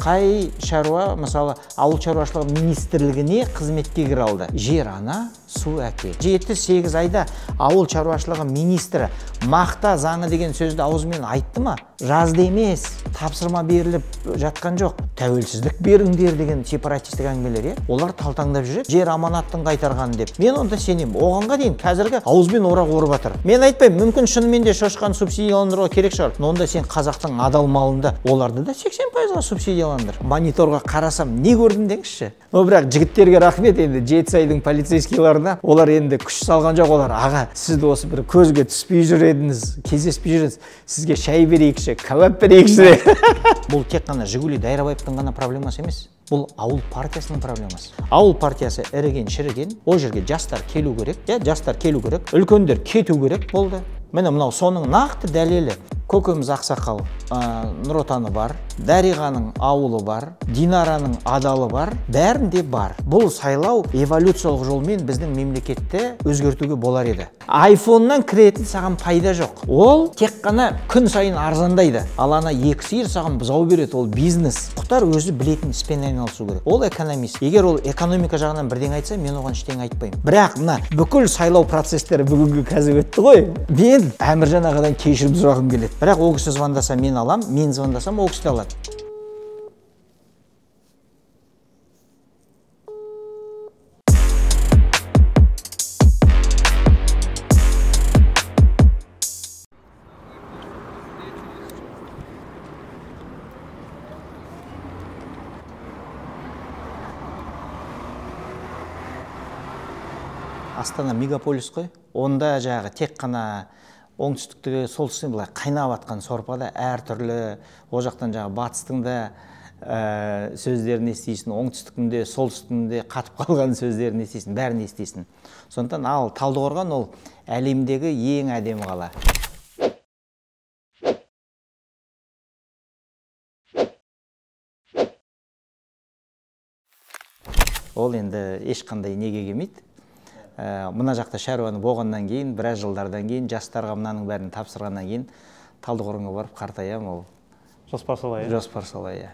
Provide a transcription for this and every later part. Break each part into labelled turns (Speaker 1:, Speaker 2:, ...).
Speaker 1: Қай шаруа, мысалы, ауыл шаруашылығы министрлігіне қызметке кіре алды? Жер ана, су әке. 7-8 айда ауыл шаруашылығы министрі мақта заңы деген сөзді аузымен айтты ма? Жазды емес, тапсырма беріліп жатқан жоқ. Тәуелсіздік беріңдер деген сепаратистік әңгімелер, е? Олар талтаңдап жүреді, жер аманаттың қайтарғаны деп. Мен онда сенемін. Оғанға дейін қазіргі ауызбен орақ орып жатыр. Мен айтпаймын, мүмкін шынымен де шошқаны субсидияландыруға керек шығар. Но онда сен қазақтың адал малында оларды да 80%-ға субсидияландыр. Мониторға қарасам, не көрдім деңізші? Но бірақ жігіттерге рахмет, енді Жетісайдың полицейскийларына, олар енді күш салған жоқ, олар аға, сізді осы бір көзге түспей жүр едіңіз, кездеспей жүр едіңіз, сізге шай берейікші, кәуап берейікші. Бұл тек қана Жигули Дайрабаевтың ғана проблемасы емес, бұл ауыл партиясының проблемасы. Ауыл партиясы іріген, шіріген, ол жерге жастар келу керек, иә, жастар келу керек, үлкендер кету керек болды. Міне мынау соның нақты дәлелі. Көкеміз ақсақал, Нұр Отаны бар, Дариғаның ауылы бар, Динараның адалы бар, бәрінде бар. Бұл сайлау эволюциялық жолмен біздің мемлекетті өзгертуге болар еді. Айфоннан кіретін саған пайда жоқ. Ол тек қана күн сайын арзандайды. Ал ана екі сиыр саған бұзау береді, ол бизнес. Мұхтар өзі білетін іспен айналысу керек. Ол экономист. Егер ол экономика жағынан бірдеңе айтса, мен оған ештеңе айтпаймын. Бірақ мына бүкіл сайлау процестері бүгінгі қазір өтті ғой. Мен Әміржан ағадан кешірім сұрағым келеді. Бірақ ол кісі звондаса мен алам, мен звондасам ол кісі де алады. Астана мегаполис қой. Онда жаңағы тек қана оңтүстіктегі солтүстіктен былай қайнап атқан сорпада әртүрлі, ол жақтан жаңағы батыстың да сөздерін естисің, оңтүстіктің де солтүстіктің де қатып қалған сөздерін естисің, бәрін естисің. Сондықтан ал Талдықорған ол әлемдегі ең әдемі қала. Ол енді ешқандай неге келмейді. Мына жақта шаруаны болғаннан кейін, біраз жылдардан кейін, жастарға мынаның бәрін тапсырғаннан кейін Талдықорғанға барып қартаям, ол
Speaker 2: жоспар солай,
Speaker 1: жоспар солай, иә.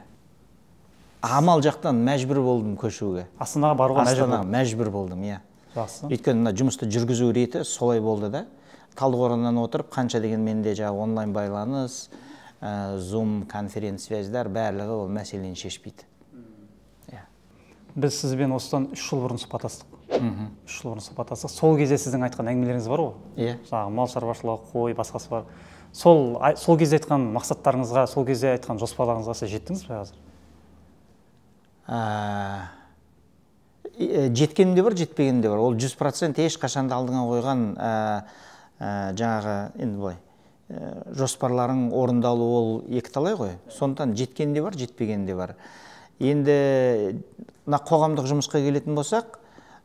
Speaker 1: Амал жақтан мәжбүр болдым көшуге.
Speaker 2: Астанаға баруға мәжбүр.
Speaker 1: Астанаға мәжбүр болдым, иә.
Speaker 2: Жақсы.
Speaker 1: Өйткені мына жұмысты жүргізу реті солай болды да. Талдықорғаннан отырып, қанша деген менде жаңағы онлайн байланыс, Zoom конференц-связьдар барлығы ол мәселені шешпейді.
Speaker 2: Біз сізбен осыдан 3 жыл бұрын сұхбаттастық. 3 жыл бұрын сұхбаттастық. Сол кезде сіздің айтқан әңгімелеріңіз бар ғой?
Speaker 1: Иә.
Speaker 2: Жаңағы мал шаруашылығы, қой, басқасы бар. Сол кезде айтқан мақсаттарыңызға, сол кезде айтқан жоспарларыңызға сіз жеттіңіз бе қазір?
Speaker 1: Жеткенім де бар, жетпегенім де бар. Ол 100% ешқашан да алдыңа қойған жаңағы, енді былай, жоспарларың орындалу ол екіталай ғой. Сондықтан жеткенім де бар, жетпегенім де бар. Енді мына қоғамдық жұмысқа келетін болсақ,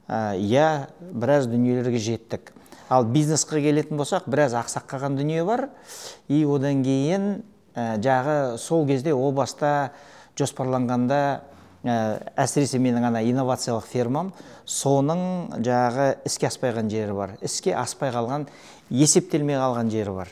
Speaker 1: иә, біраз дүниелерге жеттік. Ал бизнеске келетін болсақ, біраз ақсақ қалған дүние бар. И одан кейін жағы сол кезде о баста жоспарланғанда, әсіресе менің ана инновациялық фермам, соның жағы іске аспай қалған жері бар. Іске аспай қалған, есептелмей қалған жері бар.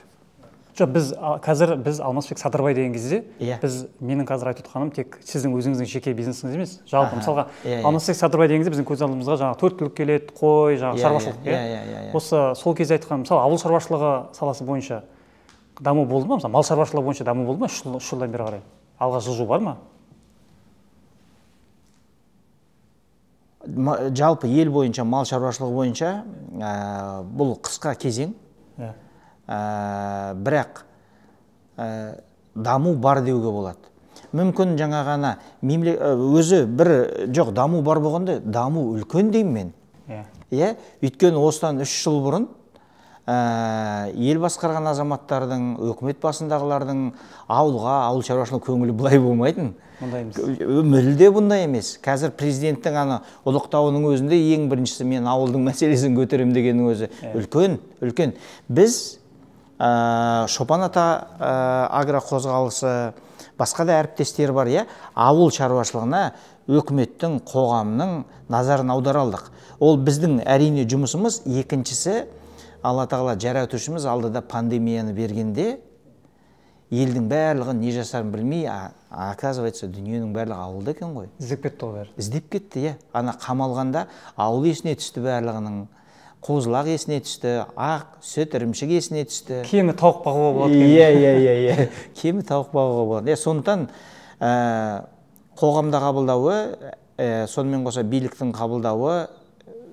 Speaker 2: Жоқ, біз қазір біз Алмасбек Садырбай деген кезде, біз менің қазір айтып отқаным тек сіздің өзіңіздің жеке бизнесіңіз емес, жалпы мысалға Алмасбек Садырбай деген кезде біздің көз алдымызға жаңағы төрт түлік келеді, қой, жаңағы шаруашылық, иә. Осы сол кезде айтқан, мысалы, ауыл шаруашылығы саласы бойынша даму болды ма? Мысалы, мал шаруашылығы бойынша даму болды ма 3 жылдан бері қарай? Алға жылжу бар ма?
Speaker 1: Жалпы ел бойынша, мал шаруашылығы бойынша бұл қысқа кезең. Бірақ даму бар деуге болады. Мүмкін жаңа ғана өзі бір жоқ, даму бар болғанда даму үлкен деймін мен. Иә, өйткені осыдан 3 жыл бұрын ел басқарған азаматтардың, өкімет басындағылардың ауылға, ауыл шаруашылығы көңілі былай болмайтын.
Speaker 2: Бұндай емес.
Speaker 1: Мүлде бұндай емес. Қазір президенттің ана ұлықтауының өзінде ең біріншісі мен ауылдың мәселесін көтеремін дегеннің өзі үлкен, үлкен. Біз Шопан ата агроқозғалысы, басқа да әріптестер бар, иә, ауыл шаруашылығына өкіметтің, қоғамның назарын аудара алдық. Ол біздің әрине жұмысымыз. Екіншісі, Алла тағала жаратушымыз алдыда пандемияны бергенде Елдің барлығы не жасарын білмей, оказывается, дүниенің барлығы ауылда екен ғой.
Speaker 2: Іздеп кетті ғой бәрі.
Speaker 1: Іздеп кетті, иә. Ана қамалғанда ауыл есіне түсті барлығының, қозылақ есіне түсті, ақ сүт ірімшік есіне түсті.
Speaker 2: Кемі тауық бағуға болады екен.
Speaker 1: Иә. Кемі тауық бағуға болады. Сондықтан қоғамда қабылдауы, сонымен қоса биліктің қабылдауы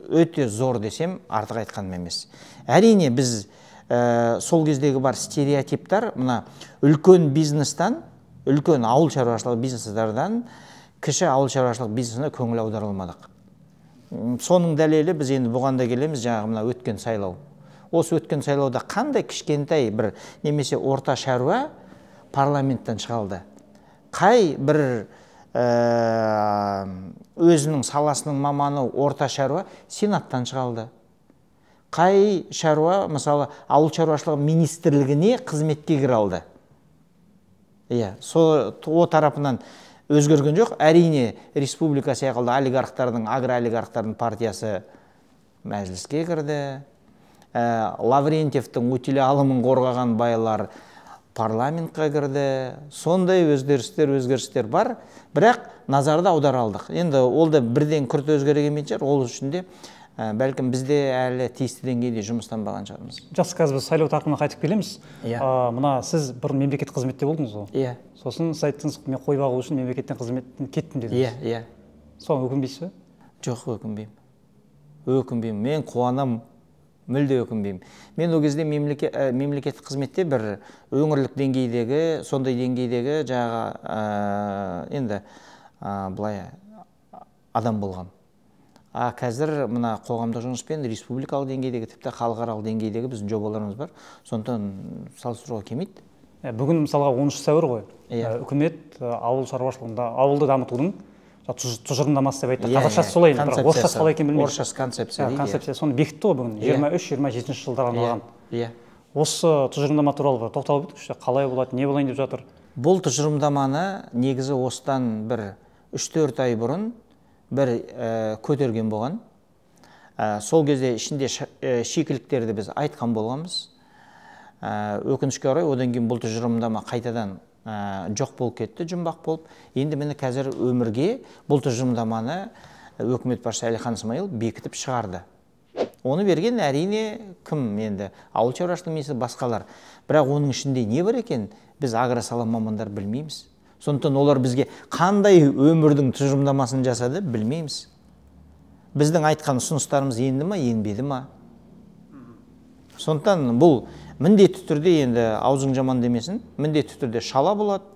Speaker 1: өте зор десем, артық айтқаным емес. Әрине, біз сол кездегі бар стереотиптар, мына үлкен бизнестан, үлкен ауыл шаруашылығы бизнестардан кіші ауыл шаруашылық бизнесіне көңіл аудара алмадық. Соның дәлелі біз енді бұған да келеміз, жаңағы мына өткен сайлау. Осы өткен сайлауда қандай кішкентай бір немесе орта шаруа парламенттен шыға алды? Қай бір өзінің саласының маманы орта шаруа сенаттан шыға алды? Қай шаруа, мысалы, ауыл шаруашылығы министрлігіне қызметке кіре алды? Иә, о тарапынан өзгерген жоқ. Әрине, республика сияқты олигархтардың, агроолигархтардың партиясы мәжіліске кірді. Лаврентьевтің утиль алымын қорғаған байлар парламентқа кірді. Сондай өзгерістер бар. Бірақ назарды аудара алдық. Енді ол да бірден күрт өзгере келмейтін шығар. Ол үшін де бәлкім бізде әлі тиісті деңгейде жұмыстанбаған шығармыз.
Speaker 2: Жақсы, қазір біз сайлау тақырыбына қайтып келеміз. Мына сіз бұрын мемлекеттік қызметте болдыңыз ғой?
Speaker 1: Иә.
Speaker 2: Сосын сіз айттыңыз, мен қой бағу үшін мемлекеттен қызметтен кеттім дедіңіз.
Speaker 1: Иә, иә.
Speaker 2: Соған өкінбейсіз бе?
Speaker 1: Жоқ, өкінбеймін. Өкінбеймін. Мен қуанам, мүлде өкінбеймін. Мен ол кезде мемлекеттік қызметте бір өңірлік деңгейдегі, сондай деңгейдегі жаңағы енді былай адам болғам. А қазір мына қоғамдық жұмыспен республикалық деңгейдегі, тіпті халықаралық деңгейдегі біздің жобаларымыз бар. Сондықтан салыстыруға келмейді.
Speaker 2: Бүгін мысалға 10 сәуір ғой. Үкімет ауыл шаруашылығында ауылды дамытудың тұжырымдамасы деп айтты. Қазақшасы солай енді, бірақ орысшасы қалай екенін білмеймін.
Speaker 1: Орысшасы концепция дейді.
Speaker 2: Концепция соны бекітті ғой бүгін. 23-27 жылдарға арналған. Осы тұжырымдама туралы бір тоқталып өтіңізші, қалай болады, не болайын деп жатыр?
Speaker 1: Бұл тұжырымдаманы негізі осыдан бір 3-4 ай бұрын бір көтерген болған. Сол кезде ішінде шикіліктерді біз айтқан болғанбыз. Өкінішке орай, одан кейін бұл тұжырымдама қайтадан жоқ болып кетті, жұмбақ болып. Енді міне қазір өмірге бұл тұжырымдаманы өкімет басшысы Әлихан Смайылов бекітіп шығарды. Оны берген әрине кім енді? Ауыл шаруашылығы министрі, басқалар. Бірақ оның ішінде не бар екен, біз агросала мамандар білмейміз. Сондықтан олар бізге қандай өмірдің тұжырымдамасын жасады, білмейміз. Біздің айтқан ұсыныстарымыз енді ма, енбеді ма? Сондықтан бұл міндетті түрде енді аузың жаман демесін, міндетті түрде шала болады.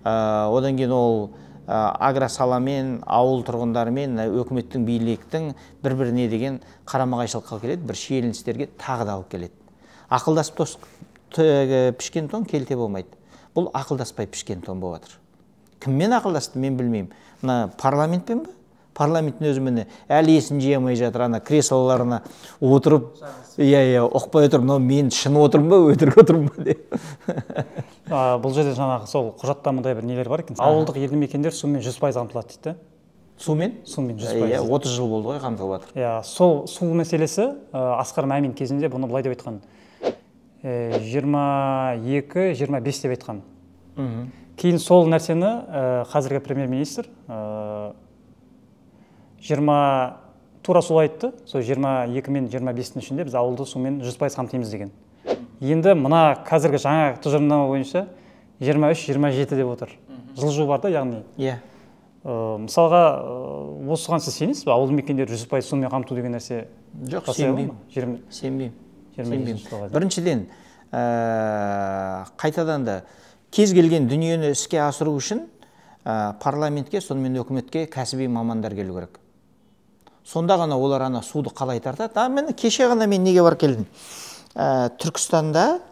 Speaker 1: Одан кейін ол агросаламен, ауыл тұрғындарымен, өкіметтің, биліктің бір-біріне деген қарама-қайшылыққа келеді, бір шиеленістерге тағы да алып келеді. Ақылдасып пішкен тон келте болмайды. Бұл ақылдаспай пішкен тон болып жатыр. Кіммен ақылдасты, мен білмеймін. Мына парламентпен бе? Парламенттің өзі міне әлі есін жия алмай жатыр, ана креслоларына отырып, иә, ұқпай отыр, мынау мен шын отырмын ба, өтірік отырмын ба деп.
Speaker 2: Бұл жерде жаңағы сол құжатта мындай бір нелер бар екен. Ауылдық елді мекендер сумен 100% қамтылады дейді.
Speaker 1: Сумен?
Speaker 2: Сумен 100%.
Speaker 1: Иә, 30 жыл болды ғой қамтылып жатыр.
Speaker 2: Иә, сол су мәселесі Асқар Мамин кезінде бұны былай деп айтқан. 22-25 деп айтқан. Кейін сол нәрсені қазіргі премьер-министр 20 тура солай айтты. Сол 22 мен 25-тің ішінде біз ауылды сумен 100% қамтимыз деген. Енді мына қазіргі жаңа тұжырымдама бойынша 23-27 деп отыр. Жылжу бар да, яғни.
Speaker 1: Иә.
Speaker 2: Мысалға, осыған сіз сенесіз бе? Ауылды мекендерді 100% сумен қамту деген нәрсе?
Speaker 1: Жоқ, сенбеймін. Сенбеймін. Біріншіден, қайтадан да кез келген дүниені іске асыру үшін парламентке, сонымен өкіметке кәсіби мамандар келу керек. Сонда ғана олар ана суды қалай тартады. А міне кеше ғана мен неге барып келдім? Түркістанда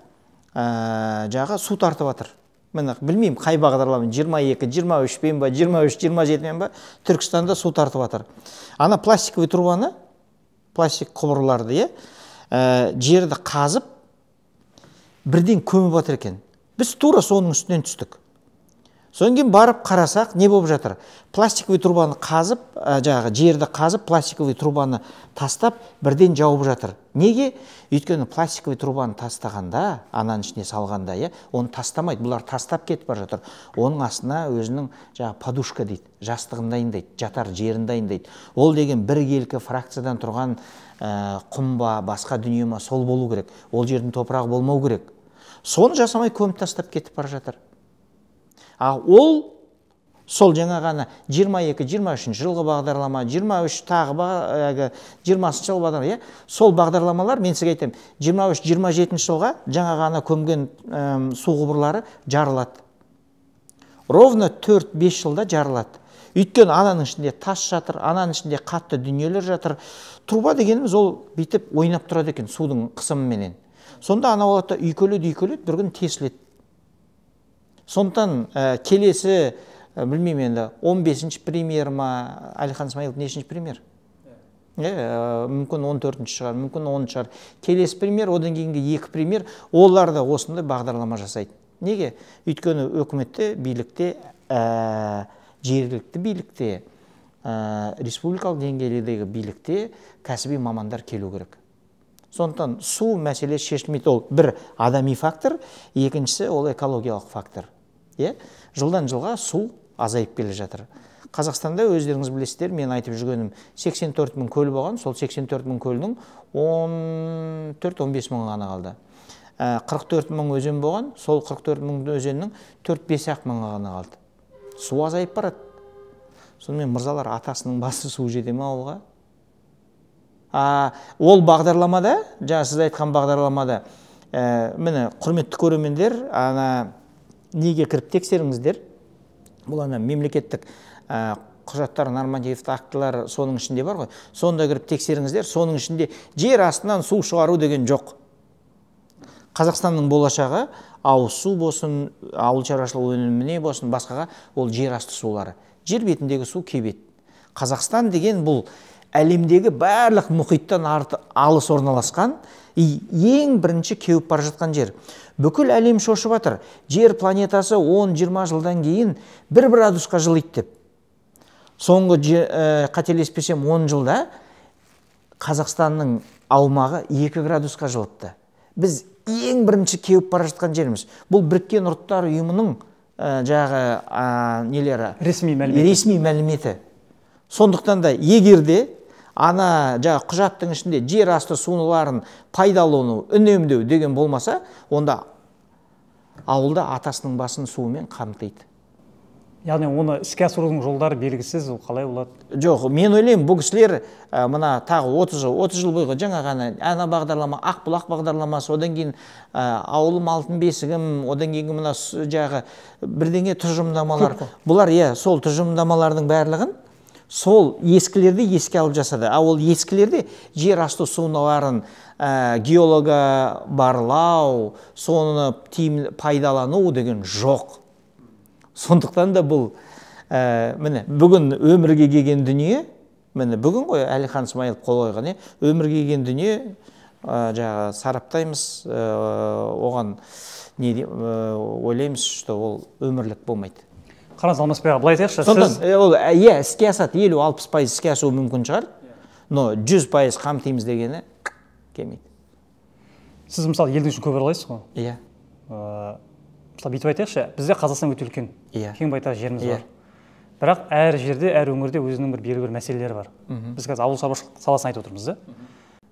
Speaker 1: жағы су тартып жатыр. Міне білмеймін қай бағдарлама, 22, 23 пен ба, 23, 27 пен ба, Түркістанда су тартып жатыр. Ана пластиковый трубаны, пластик құбырларды, жерді қазып бірден көміп жатыр екен. Біз тура соның үстінен түстік. Содан кейін барып қарасақ, не болып жатыр? Пластиковый трубаны қазып, жаңағы жерді қазып, пластиковый трубаны тастап, бірден жауып жатыр. Неге? Өйткені пластиковый трубаны тастағанда, ананың ішіне салғанда, иә, оны тастамайды, бұлар тастап кетіп бара жатыр. Оның астына өзінің жаңағы подушка дейді, жастығын дайындайды, жатар жерін дайындайды. Ол деген бір келкі фракциядан тұрған құм ба, басқа дүние ма, сол болу керек. Ол жердің топырағы болмау керек. Соны жасамай көміп тастап кетіп бара жатыр. А ол сол жаңа ғана 22-23 жылғы бағдарлама, 23 тағы 20 жылғы бағдарлама, иә? Сол бағдарламалар, мен сізге айтамын, 23-27 жылға жаңа ғана көмген су құбырлары жарылады. Ровно 4-5 жылда жарылады. Өйткені ананың ішінде тас жатыр, ананың ішінде қатты дүниелер жатыр. Труба дегеніміз ол бүйтіп ойнап тұрады екен судың қысымыменен. Сонда ана болады да үйкеледі, үйкеледі, бір күн тесіледі. Сондықтан келесі, білмеймін енді, 15-ші премьер ма, Әлихан Смайылов нешінші премьер? Мүмкін 14-ші шығар, мүмкін 10-шы шығар. Келесі премьер, одан кейінгі 2 премьер, олар да осындай бағдарлама жасайды. Неге? Өйткені өкіметте, билікте, жергілікті билікте, республикалық деңгейдегі билікте кәсіби мамандар келу керек. Сондықтан су мәселесі шешілмейді. Ол бір адами фактор, екіншісі ол экологиялық фактор. Жылдан жылға су азайып келе жатыр. Қазақстанда өздеріңіз білесіздер, мен айтып жүргенім 84 мың көл болған, сол 84 мың көлдің 14-15 мыңы ғана қалды. 44 мың өзен болған, сол 44 мың өзеннің 4-5 мыңы ғана қалды. Су азайып барады. Сонымен мырзалар, атасының басы су жете ме ауылға? Ол бағдарламада, жаңа сіз айтқан бағдарламада, міне, құрметті көрермендер, ана неге кіріп тексеріңіздер? Бұл ана мемлекеттік құжаттар, нормативті актілер соның ішінде бар ғой. Сонда кіріп тексеріңіздер, соның ішінде жер астынан су шығару деген жоқ. Қазақстанның болашағы ауыз су болсын, ауыл шаруашылығы өніміне болсын, басқаға ол жер асты сулары. Жер бетіндегі су кебеді. Қазақстан деген бұл әлемдегі барлық мұхиттан алыс орналасқан, ең бірінші кеуіп бара жатқан жер. Бүкіл әлем шошып жатыр. Жер планетасы 10-20 жылдан кейін 1 градусқа жылиды деп. Соңғы қателеспесем 10 жылда Қазақстанның аумағы 2 градусқа жылыпты. Біз ең бірінші кеуіп бара жатқан жеріміз. Бұл Біріккен Ұлттар Ұйымының жаңағы нелері, ресми мәліметі. Сондықтан да егер де ана жаңа құжаттың ішінде жер асты суларын пайдалану, үнемдеу деген болмаса, онда ауылда атасының басын суымен қамтиды.
Speaker 2: Яғни оны іске асырудың жолдары белгісіз, ол қалай болады?
Speaker 1: Жоқ, мен ойлаймын, бұл кісілер мына тағы 30 жыл бойғы жаңа ғана ана бағдарлама, Ақбұлақ бағдарламасы, одан кейін ауылым алтын бесігім, одан кейінгі мына жағы бірдеңе тұжырымдамалар. Бұлар, иә, сол тұжырымдамалардың барлығын сол ескілерді еске алып жасады. А ол ескілерде жер асты суларын геолога барлау, соны тиімді пайдалану деген жоқ. Сондықтан да бұл міне бүгін өмірге келген дүние, міне бүгін ғой Әлихан Смайылов қол қойған, өмірге келген дүние жаңағы сараптаймыз, оған не ойлаймыз, что ол өмірлік болмайды.
Speaker 2: Қараңыз, Алмасбек аға, былай айтайықшы,
Speaker 1: сіз ол иә іске асады, 50-60% іске асуы мүмкін шығар, но 100% қамтимыз дегені келмейді.
Speaker 2: Сіз мысалы елдің үшін көп аралайсыз ғой?
Speaker 1: Иә.
Speaker 2: Мысалы бүйтіп айтайықшы, бізде Қазақстан өте үлкен, кең байтақ жеріміз бар. Бірақ әр жерде, әр өңірде өзінің бір белгілі бір мәселелері бар. Біз қазір ауыл шаруашылық саласын айтып отырмыз, да?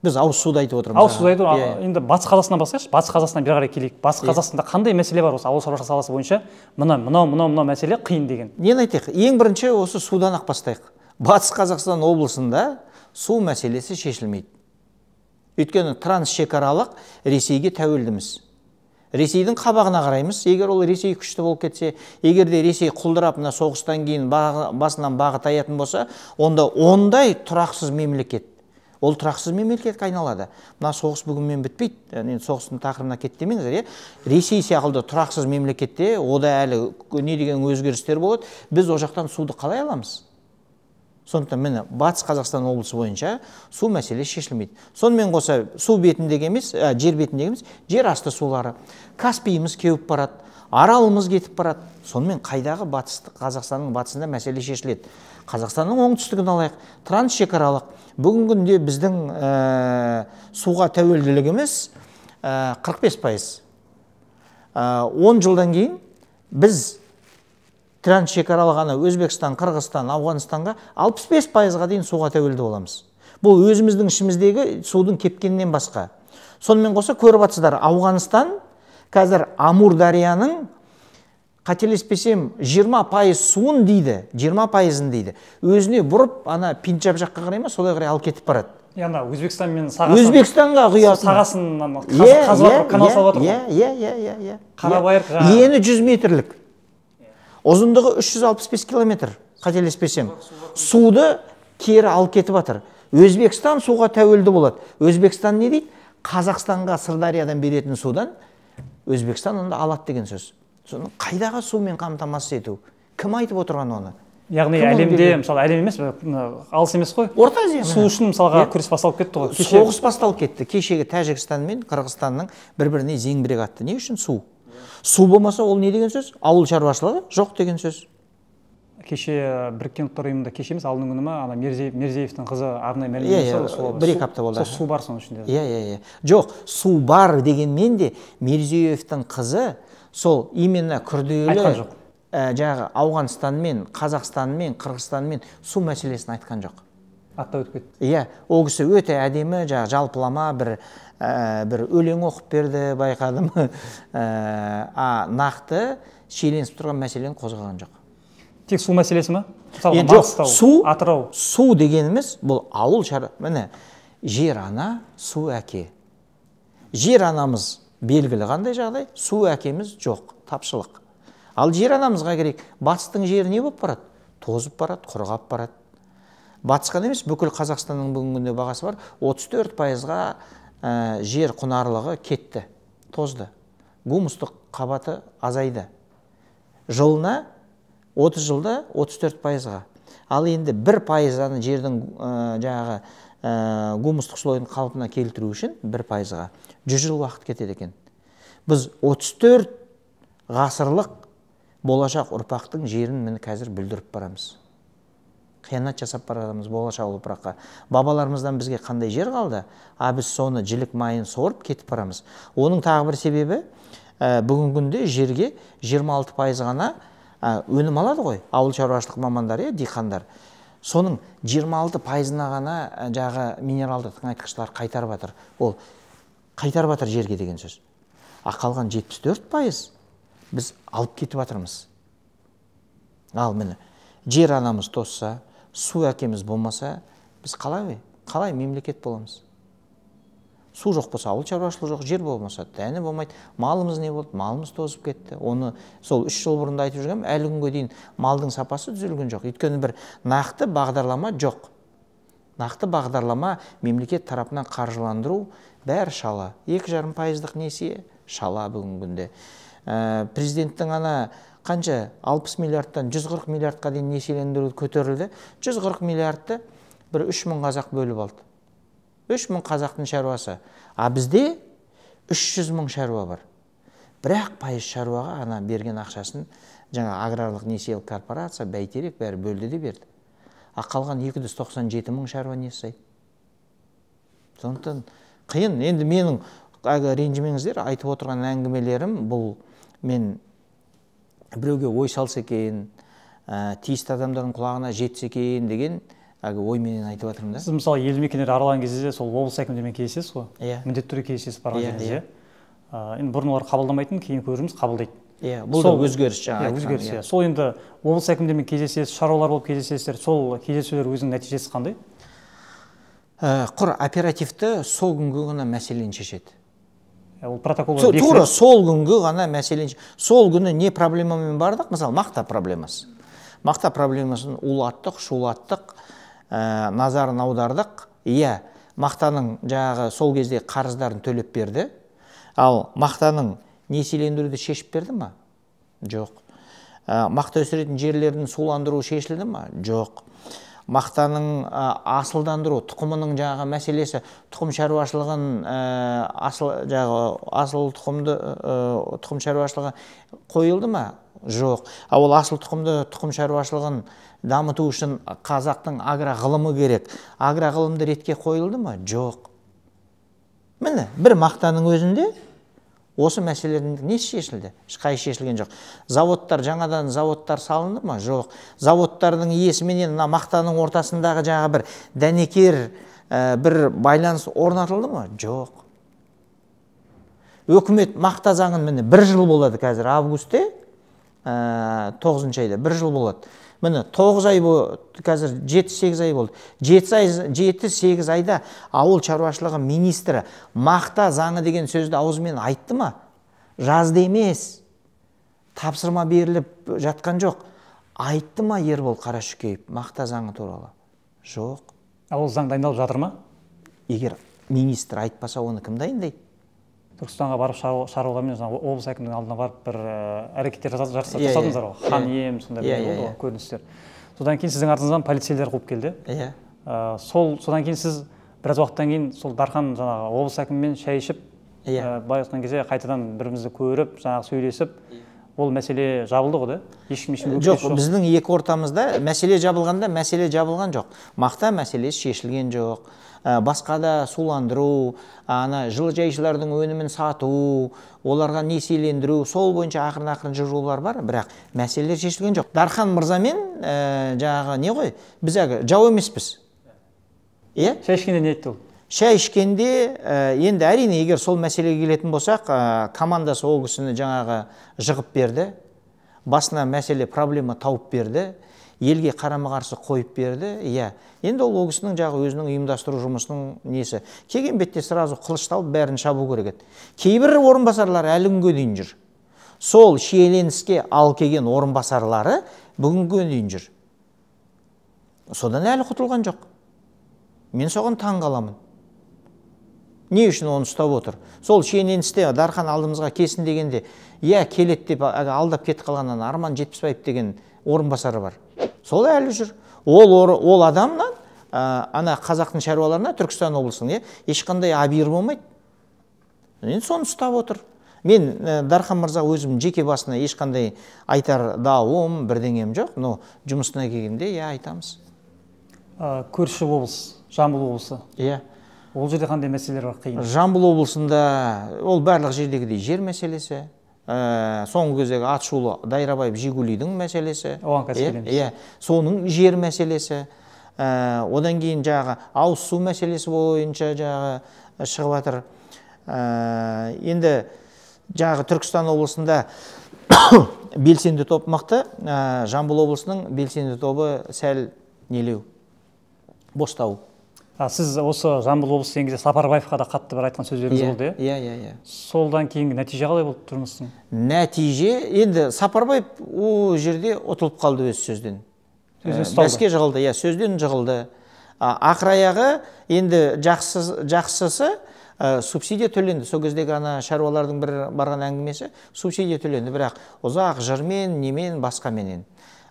Speaker 1: Біз ауыз суды айтып отырмыз.
Speaker 2: Ауыз суды айтып отырмыз. Енді Батыс Қазақстаннан бастайықшы, Батыс Қазақстаннан бері қарай келейік. Батыс Қазақстанда қандай мәселе бар осы ауыл шаруашылық саласы бойынша? Мына, мынау, мынау, мынау мәселе қиын деген.
Speaker 1: Нені айтайық? Ең бірінші осы судан ақ бастайық. Батыс Қазақстан облысында су мәселесі шешілмейді. Өйткені трансшекаралық Ресейге тәуелдіміз. Ресейдің қабағына қараймыз. Егер ол Ресей күшті болып кетсе, егер де Ресей құлдырап мына соғыстан кейін басынан бағы таятын болса, онда ондай тұрақсыз мемлекет, ол тұрақсыз мемлекетке айналады. Мына соғыс бүгінмен бітпейді. Енді соғыстың тақырыбына кет демеңіздер, иә? Ресей сияқты тұрақсыз мемлекетте ода әлі не деген өзгерістер болады. Біз ол жақтан суды қалай аламыз? Сондықтан міне Батыс Қазақстан облысы бойынша су мәселесі шешілмейді. Сонымен қоса су бетіндегі емес, жер бетіндегі емес, жер асты сулары. Каспийіміз кеуіп барады. Аралымыз кетіп барады. Сонымен қайдағы батысты, Қазақстанның батысында мәселе шешіледі. Қазақстанның оңтүстігін алайық, трансшекаралық. Бүгінгі күнде біздің суға тәуелділігіміз 45%. 10 жылдан кейін біз трансшекаралық ана Өзбекстан, Қырғызстан, Ауғанстанға 65%-ға дейін суға тәуелді боламыз. Бұл өзіміздің ішіміздегі судың кепкенінен басқа. Сонымен қоса көріп жатсыздар, Ауғанстан қазір Амур дарияның, қателеспесем, 20% суын дейді, 20%-ын дейді. Өзіне бұрып, ана Пенджаб жаққа қарай ма, солай қарай алып кетіп барады.
Speaker 2: Яғни Өзбекстан мен сағасын,
Speaker 1: Өзбекстанға құятын.
Speaker 2: Сағасын ана қазып жатыр, канал салып жатыр ғой.
Speaker 1: Иә, иә, иә, иә.
Speaker 2: Қарабайыр
Speaker 1: Ені 100 метрлік. Ұзындығы 365 километр, қателеспесем. Суды кері алып кетіп жатыр. Өзбекстан суға тәуелді болады. Өзбекстан не дейді? Қазақстанға Сырдариядан беретін судан Өзбекстан онда алады деген сөз. Соны қайдағы сумен қамтамасыз ету? Кім айтып отырған оны?
Speaker 2: Яғни
Speaker 1: Кім оны
Speaker 2: әлемде,
Speaker 1: берген?
Speaker 2: мысалы, әлем емес, мына алыс емес қой.
Speaker 1: Орта Азия.
Speaker 2: Су
Speaker 1: Міне.
Speaker 2: үшін мысалға күрес басталып кетті ғой. Кеше
Speaker 1: Соғыс басталып кетті. Кешегі Тәжікстан мен Қырғызстанның бір-біріне зеңбірек атты. Не үшін? Су. Су болмаса, ол не деген сөз? Ауыл шаруашылығы жоқ деген сөз.
Speaker 2: Кеше Біріккен Ұлттар Ұйымында, кеше емес, алдыңғы күні ма, ана Мирзиёевтің қызы арнайы мәлімдеме
Speaker 1: Иә,
Speaker 2: жасады, сол
Speaker 1: 1-2 апта болды.
Speaker 2: Сол су бар соның ішінде.
Speaker 1: Иә, иә, иә. Жоқ, су бар дегенмен де Мирзиёевтің қызы сол именно күрделі
Speaker 2: Айтқан жоқ.
Speaker 1: Жаңағы Ауғанстанмен, Қазақстанмен, Қырғызстанмен су мәселесін айтқан жоқ.
Speaker 2: Аттап өтіп кетті.
Speaker 1: Иә, ол кісі өте әдемі жаңағы жалпылама бір өлең оқып берді, байқадым. А нақты шиеленісіп тұрған мәселені қозғаған жоқ.
Speaker 2: Тек су мәселесі ма? Мысалға,
Speaker 1: Енді жоқ,
Speaker 2: Маңғыстау,
Speaker 1: су
Speaker 2: Атырау.
Speaker 1: Су дегеніміз бұл ауыл шара, міне, жер ана, су әке. Жер анамыз белгілі қандай жағдай, су әкеміз жоқ, тапшылық. Ал жер анамызға керек, батыстың жері не болып барады? Тозып барады, құрғап барады. Батыс қана емес, бүкіл Қазақстанның бүгінгі күнде бағасы бар, 34%-ға жер құнарлығы кетті, тозды. Гумустық қабаты азайды. Жылына 30 жылда 34%-ға. Ал енді 1% аны жердің жаңағы гумустық слойын қалпына келтіру үшін 1%-ға 100 жыл уақыт кетеді екен. Біз 34 ғасырлық болашақ ұрпақтың жерін міне қазір бүлдіріп барамыз. Қиянат жасап барамыз болашақ ұрпаққа. Бабаларымыздан бізге қандай жер қалды, а біз соны жілік майын сорып кетіп барамыз. Оның тағы бір себебі, бүгінгі күнде жерге 26% ғана өнім алады ғой, ауыл шаруашылық мамандары, диқандар. Соның 26%-ына ғана жаңағы минералды тыңайтқыштар қайтарып жатыр. Ол қайтарып жатыр жерге деген сөз. А қалған 74% біз алып кетіп жатырмыз. Ал міне, жер анамыз тозса, су әкеміз болмаса, біз қалай мемлекет боламыз? Су жоқ болса, ауыл шаруашылығы жоқ, жер болмаса, дәні болмайды. Малымыз не болды? Малымыз тозып кетті. Оны сол 3 жыл бұрын да айтып жүргенмін, әлі күнге дейін малдың сапасы түзелген жоқ. Өйткені бір нақты бағдарлама жоқ. Нақты бағдарлама, мемлекет тарапынан қаржыландыру бәрі шала. 2,5%-лық несие шала бүгінгі күнде. Президенттің ана қанша 60 миллиардтан 140 миллиардқа дейін несиелендіру көтерілді. 140 миллиардты бір 3000 қазақ бөліп алды. 3000 қазақтың шаруасы. А бізде 300 мың шаруа бар. Бірақ пайыз шаруаға ана берген ақшасын жаңа аграрлық несиелік корпорация, Бәйтерек бәрі бөлді де берді. А қалған 297 мың шаруа не жасайды? Сондықтан қиын. Енді менің, әлгі ренжімеңіздер, айтып отырған әңгімелерім бұл мен біреуге ой салса екен, тиісті адамдардың құлағына жетсе екен деген әлгі ойменен айтып жатырмын да.
Speaker 2: Сіз мысалы елді мекендерді аралаған кезде сол облыс әкімдерімен кездесесіз ғой?
Speaker 1: Иә.
Speaker 2: Міндетті түрде кездесесіз барған
Speaker 1: Иә,
Speaker 2: жеріңізде. Енді бұрын олар қабылдамайтын, кейін көріміз қабылдайды.
Speaker 1: Иә, бұл да өзгеріс жаңа
Speaker 2: Иә,
Speaker 1: айтқан,
Speaker 2: өзгеріс,
Speaker 1: иә.
Speaker 2: иә. Сол енді облыс әкімдерімен кездесесіз, шаруалар болып кездесесіздер, сол кездесулер өзінің нәтижесі қандай?
Speaker 1: Құр оперативті сол күнгі ғана мәселені шешеді.
Speaker 2: Ол протокол
Speaker 1: Тура сол күнгі ғана мәселені сол күні не проблемамен бардық, мысалы, мақта проблемасы. Мақта проблемасын улаттық, шулаттық, назарын аудардық. Иә, мақтаның жаңағы сол кезде қарыздарын төлеп берді. Ал мақтаның несиелендіруді шешіп берді ма? Жоқ. Мақта өсіретін жерлердің суландыруы шешілді ма? Жоқ. Мақтаның асылдандыру, тұқымының жаңағы мәселесі, тұқым шаруашылығын асыл тұқымды тұқым шаруашылығы қойылды ма? Жоқ. А ол асыл тұқымды тұқым шаруашылығын дамыту үшін қазақтың агроғылымы керек. Агроғылымды ретке қойылды ма? Жоқ. Міне, бір мақтаның өзінде осы мәселелердің несі шешілді? Ешқайсы шешілген жоқ. Заводтар, жаңадан заводтар салынды ма? Жоқ. Заводтардың иесіменен мына мақтаның ортасындағы жаңағы бір дәнекер бір байланыс орнатылды ма? Жоқ. Өкімет мақта заңын міне бір жыл болады қазір августте, 9 айда бір жыл болады. Міне 9 ай қазір 7-8 ай болды. 7-8 айда ауыл шаруашылығы министрі мақта заңы деген сөзді аузымен айтты ма? Жазды емес. Тапсырма беріліп жатқан жоқ. Айтты ма Ербол Қарашүкеев мақта заңы туралы? Жоқ.
Speaker 2: А ол заң дайындалып жатыр ма?
Speaker 1: Егер министр айтпаса, оны кім дайындайды?
Speaker 2: Түркістанға барып шаруалармен облыс әкімінің алдына барып бір әрекеттер жасадыңыздар ғой. Хан ием сондай бір болды ғой көріністер. Содан кейін сіздің артыңыздан полицейлер қуып келді. Содан кейін сіз біраз уақыттан кейін сол Дархан жаңағы облыс әкімімен шай ішіп, былай айтқан кезде қайтадан бірімізді көріп, жаңағы сөйлесіп, ол мәселе жабылды ғой да? Ешкім ешкімге өкпесі
Speaker 1: жоқ. Біздің екі ортамызда мәселе жабылғанда мәселе жабылған жоқ. Мақта мәселесі шешілген жоқ. Басқа да суландыру, ана жылыжайшылардың өнімін сату, оларға несиелендіру, сол бойынша ақырын-ақырын жолдар бар, бірақ мәселелер шешілген жоқ. Дархан мырзамен жаңағы не ғой, біз әлгі жау емеспіз. Иә?
Speaker 2: Шай ішкенде не айтты ол?
Speaker 1: Шай ішкенде енді әрине егер сол мәселеге келетін болсақ, командасы ол кісіні жаңағы жығып берді, басына мәселе, проблема тауып берді, елге қарама-қарсы қойып берді. Иә. Енді ол кісінің жағы өзінің ұйымдастыру жұмысының несі. Келген бетте сразу қылыш тауып бәрін шабу керек еді. Кейбір орынбасарлар әлі күнге дейін жүр. Сол шиеленіске ал келген орынбасарлары бүгінгі күнге дейін жүр. Содан әлі құтылған жоқ. Мен соған таң қаламын. Не үшін оны ұстап отыр? Сол шиеленісте Дархан алдымызға келсін дегенде, иә келеді деп алдап кетіп қалғаннан Арман Жетпісбаев деген орынбасары бар. Сол әлі жүр. Ол адамнан ана қазақтың шаруаларына, Түркістан облысының, ешқандай абиыр болмайды. Енді соны ұстап отыр. Мен Дархан мырза өзім жеке басына ешқандай айтар дауым, бірдеңем жоқ, но жұмысына келгенде иә айтамыз.
Speaker 2: Көрші облыс, Жамбыл облысы.
Speaker 1: Иә.
Speaker 2: Ол жерде қандай мәселелер бар қиын?
Speaker 1: Жамбыл облысында ол барлық жердегідей жер мәселесі. Соңғы кездегі атышулы Дайрабаев Жигулидің мәселесі.
Speaker 2: Оған қазір келеміз.
Speaker 1: Иә, соның жер мәселесі. Одан кейін жаңағы ауыз су мәселесі бойынша жаңағы шығып жатыр. Енді жаңағы Түркістан облысында белсенді топ мықты, Жамбыл облысының белсенді тобы сәл нелеу, бостау.
Speaker 2: Сіз осы Жамбыл облысы деген кезде Сапарбаевқа да қатты бір айтқан сөздеріңіз болды,
Speaker 1: иә? Иә.
Speaker 2: Солдан кейінгі нәтиже қалай болды тұрмыстың?
Speaker 1: Нәтиже, енді Сапарбаев ол жерде ұтылып қалды өз сөзден. Бәске жығылды, иә, сөзден жығылды. Ақыр аяғы енді жақсысы субсидия төленді. Сол кездегі ана шаруалардың бір барған әңгімесі, субсидия төленді, бірақ ұзақ жырмен, немен, басқаменен.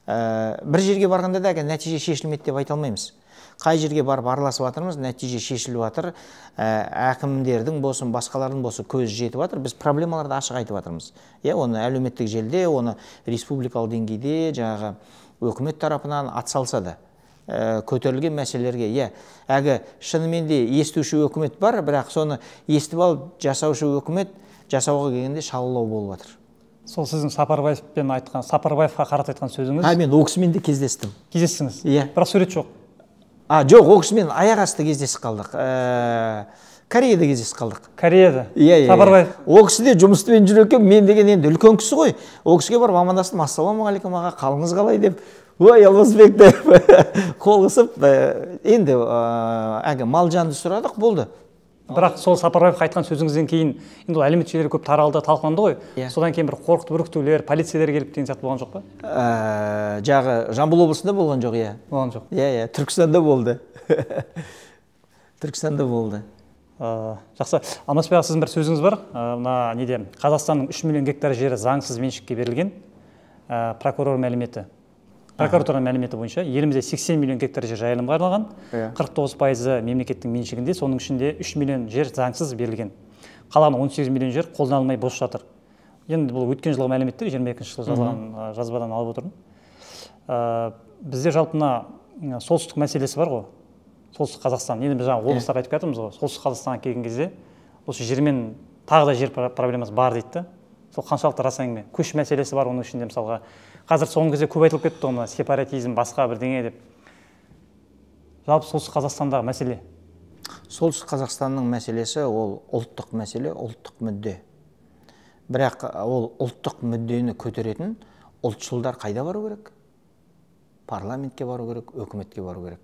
Speaker 1: Бір жерге барғанда да нәтиже шешілмеді деп айта алмаймыз. Қай жерге барып араласып жатырмыз, нәтиже шешіліп жатыр. Әкімдердің болсын, басқалардың болсын көзі жетіп жатыр. Біз проблемаларды ашық айтып жатырмыз. Иә, оны әлеуметтік желіде, оны республикалық деңгейде жаңағы өкімет тарапынан атсалса да көтерілген мәселелерге, иә, әлгі шынымен де естуші өкімет бар, бірақ соны естіп алып жасаушы өкімет жасауға келгенде шалалау болып жатыр.
Speaker 2: Сол сіздің Сапарбаевпен айтқан, Сапарбаевқа қарата айтқан сөзіңіз.
Speaker 1: Мен ол кісімен де кездестім.
Speaker 2: Кездестіңіз?
Speaker 1: Иә.
Speaker 2: Бірақ сурет жоқ.
Speaker 1: Жоқ, ол кісімен аяқ асты кездесіп қалдық. Кореяда кездесіп қалдық.
Speaker 2: Кореяда?
Speaker 1: Иә.
Speaker 2: Сапарбаев.
Speaker 1: Ол кісі де жұмыспен жүр екен, мен деген енді үлкен кісі ғой. Ол кісіге барып амандастым, ассалаумағалейкум аға, қалыңыз қалай деп. Ой, Алмасбек деп қол қысып, енді әлгі мал-жанды сұрадық, болды.
Speaker 2: Бірақ сол Сапарбаевқа айтқан сөзіңізден кейін, енді ол әлеуметтік желілер көп таралды, талқыланды ғой. Содан кейін бір қорқытып үркітулер, полицейлер келіп деген сияқты болған жоқ па?
Speaker 1: Жағы Жамбыл облысында болған жоқ, иә.
Speaker 2: Болған жоқ.
Speaker 1: Иә, Түркістанда болды. Түркістанда болды.
Speaker 2: Жақсы. Алмасбек аға, сіздің бір сөзіңіз бар. Мына неде? Қазақстанның 3 миллион гектар жері заңсыз меншікке берілген. Прокурор мәліметі. Прокуратураның мәліметі бойынша елімізде 80 миллион гектар жер жайылымға арналған, 49% мемлекеттің меншігінде, соның ішінде 3 миллион жер заңсыз берілген. Қалған 18 миллион жер қолданылмай бос жатыр. Енді бұл өткен жылғы мәліметтер, 22 жылы жазылған жазбадан алып отырмын. Бізде жалпы мына солтүстік мәселесі бар ғой. Солтүстік Қазақстан. Енді біз жаңа облыстар айтып жатырмыз ғой. Солтүстік Қазақстанға келген кезде осы жермен тағы да жер проблемасы бар дейді. Сол қаншалықты рас әңгіме? Көш мәселесі бар оның ішінде мысалға. Қазір соңғы кезде көп айтылып кетті ғой мына сепаратизм, басқа бірдеңе деп. Жалпы Солтүстік Қазақстандағы мәселе.
Speaker 1: Солтүстік Қазақстанның мәселесі ол ұлттық мәселе, ұлттық мүдде. Бірақ ол ұлттық мүддені көтеретін ұлтшылдар қайда бару керек? Парламентке бару керек, өкіметке бару керек.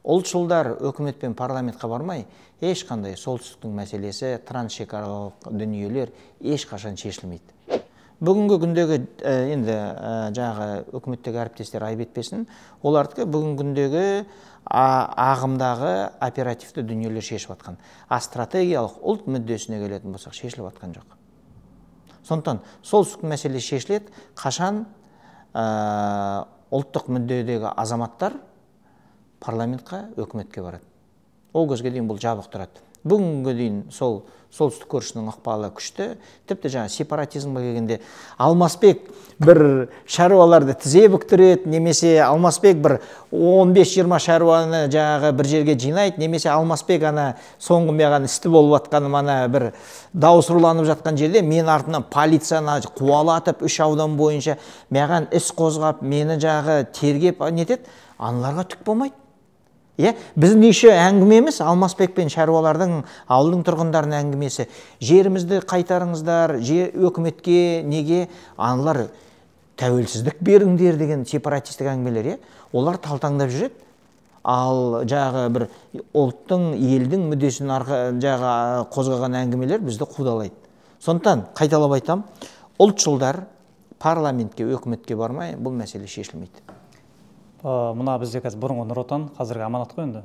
Speaker 1: Ұлтшылдар өкімет пен парламентке бармай, ешқандай солтүстіктің мәселесі, трансшекаралық дүниелер ешқашан шешілмейді. Бүгінгі күндегі енді жаңағы өкіметтегі әріптестер айып етпесін, олардікі бүгінгі күндегі ағымдағы оперативті дүниелер шешіп жатқан. А стратегиялық ұлт мүддесіне келетін болсақ, шешіліп жатқан жоқ. Сондықтан солтүстік мәселесі шешіледі, қашан ұлттық мүддедегі азаматтар парламентқа, өкіметке барады. Ол кезге дейін бұл жабық тұрады. Бүгінгі дейін сол солтүстік көршінің ықпалы күшті. Тіпті жаңа сепаратизмге келгенде Алмасбек бір шаруаларды тізе бүктіреді, немесе Алмасбек бір 15-20 шаруаны жаңағы бір жерге жинайды, немесе Алмасбек ана соңғы маған істі болып жатқаным ана бір дауыс ұрланып жатқан жерде мен артынан полицияны қуалатып 3 аудан бойынша маған іс қозғап, мені жаңағы тергеп нетеді, аналарға түк болмайды. Біздің еще әңгімеміз Алмасбек пен шаруалардың, ауылдың тұрғындарының әңгімесі. Жерімізді қайтарыңыздар, өкіметке неге аналар тәуелсіздік беріңдер деген сепаратистік әңгімелер, олар талтаңдап жүреді. Ал жаңағы бір ұлттың, елдің мүддесін жаңағы қозғаған әңгімелер бізді қудалайды. Сондықтан қайталап айтам, ұлтшылдар парламентке, өкіметке бармай бұл мәселе шешілмейді.
Speaker 2: Мына бізде қазір бұрынғы Нұр Отан, қазіргі Аманат қой енді.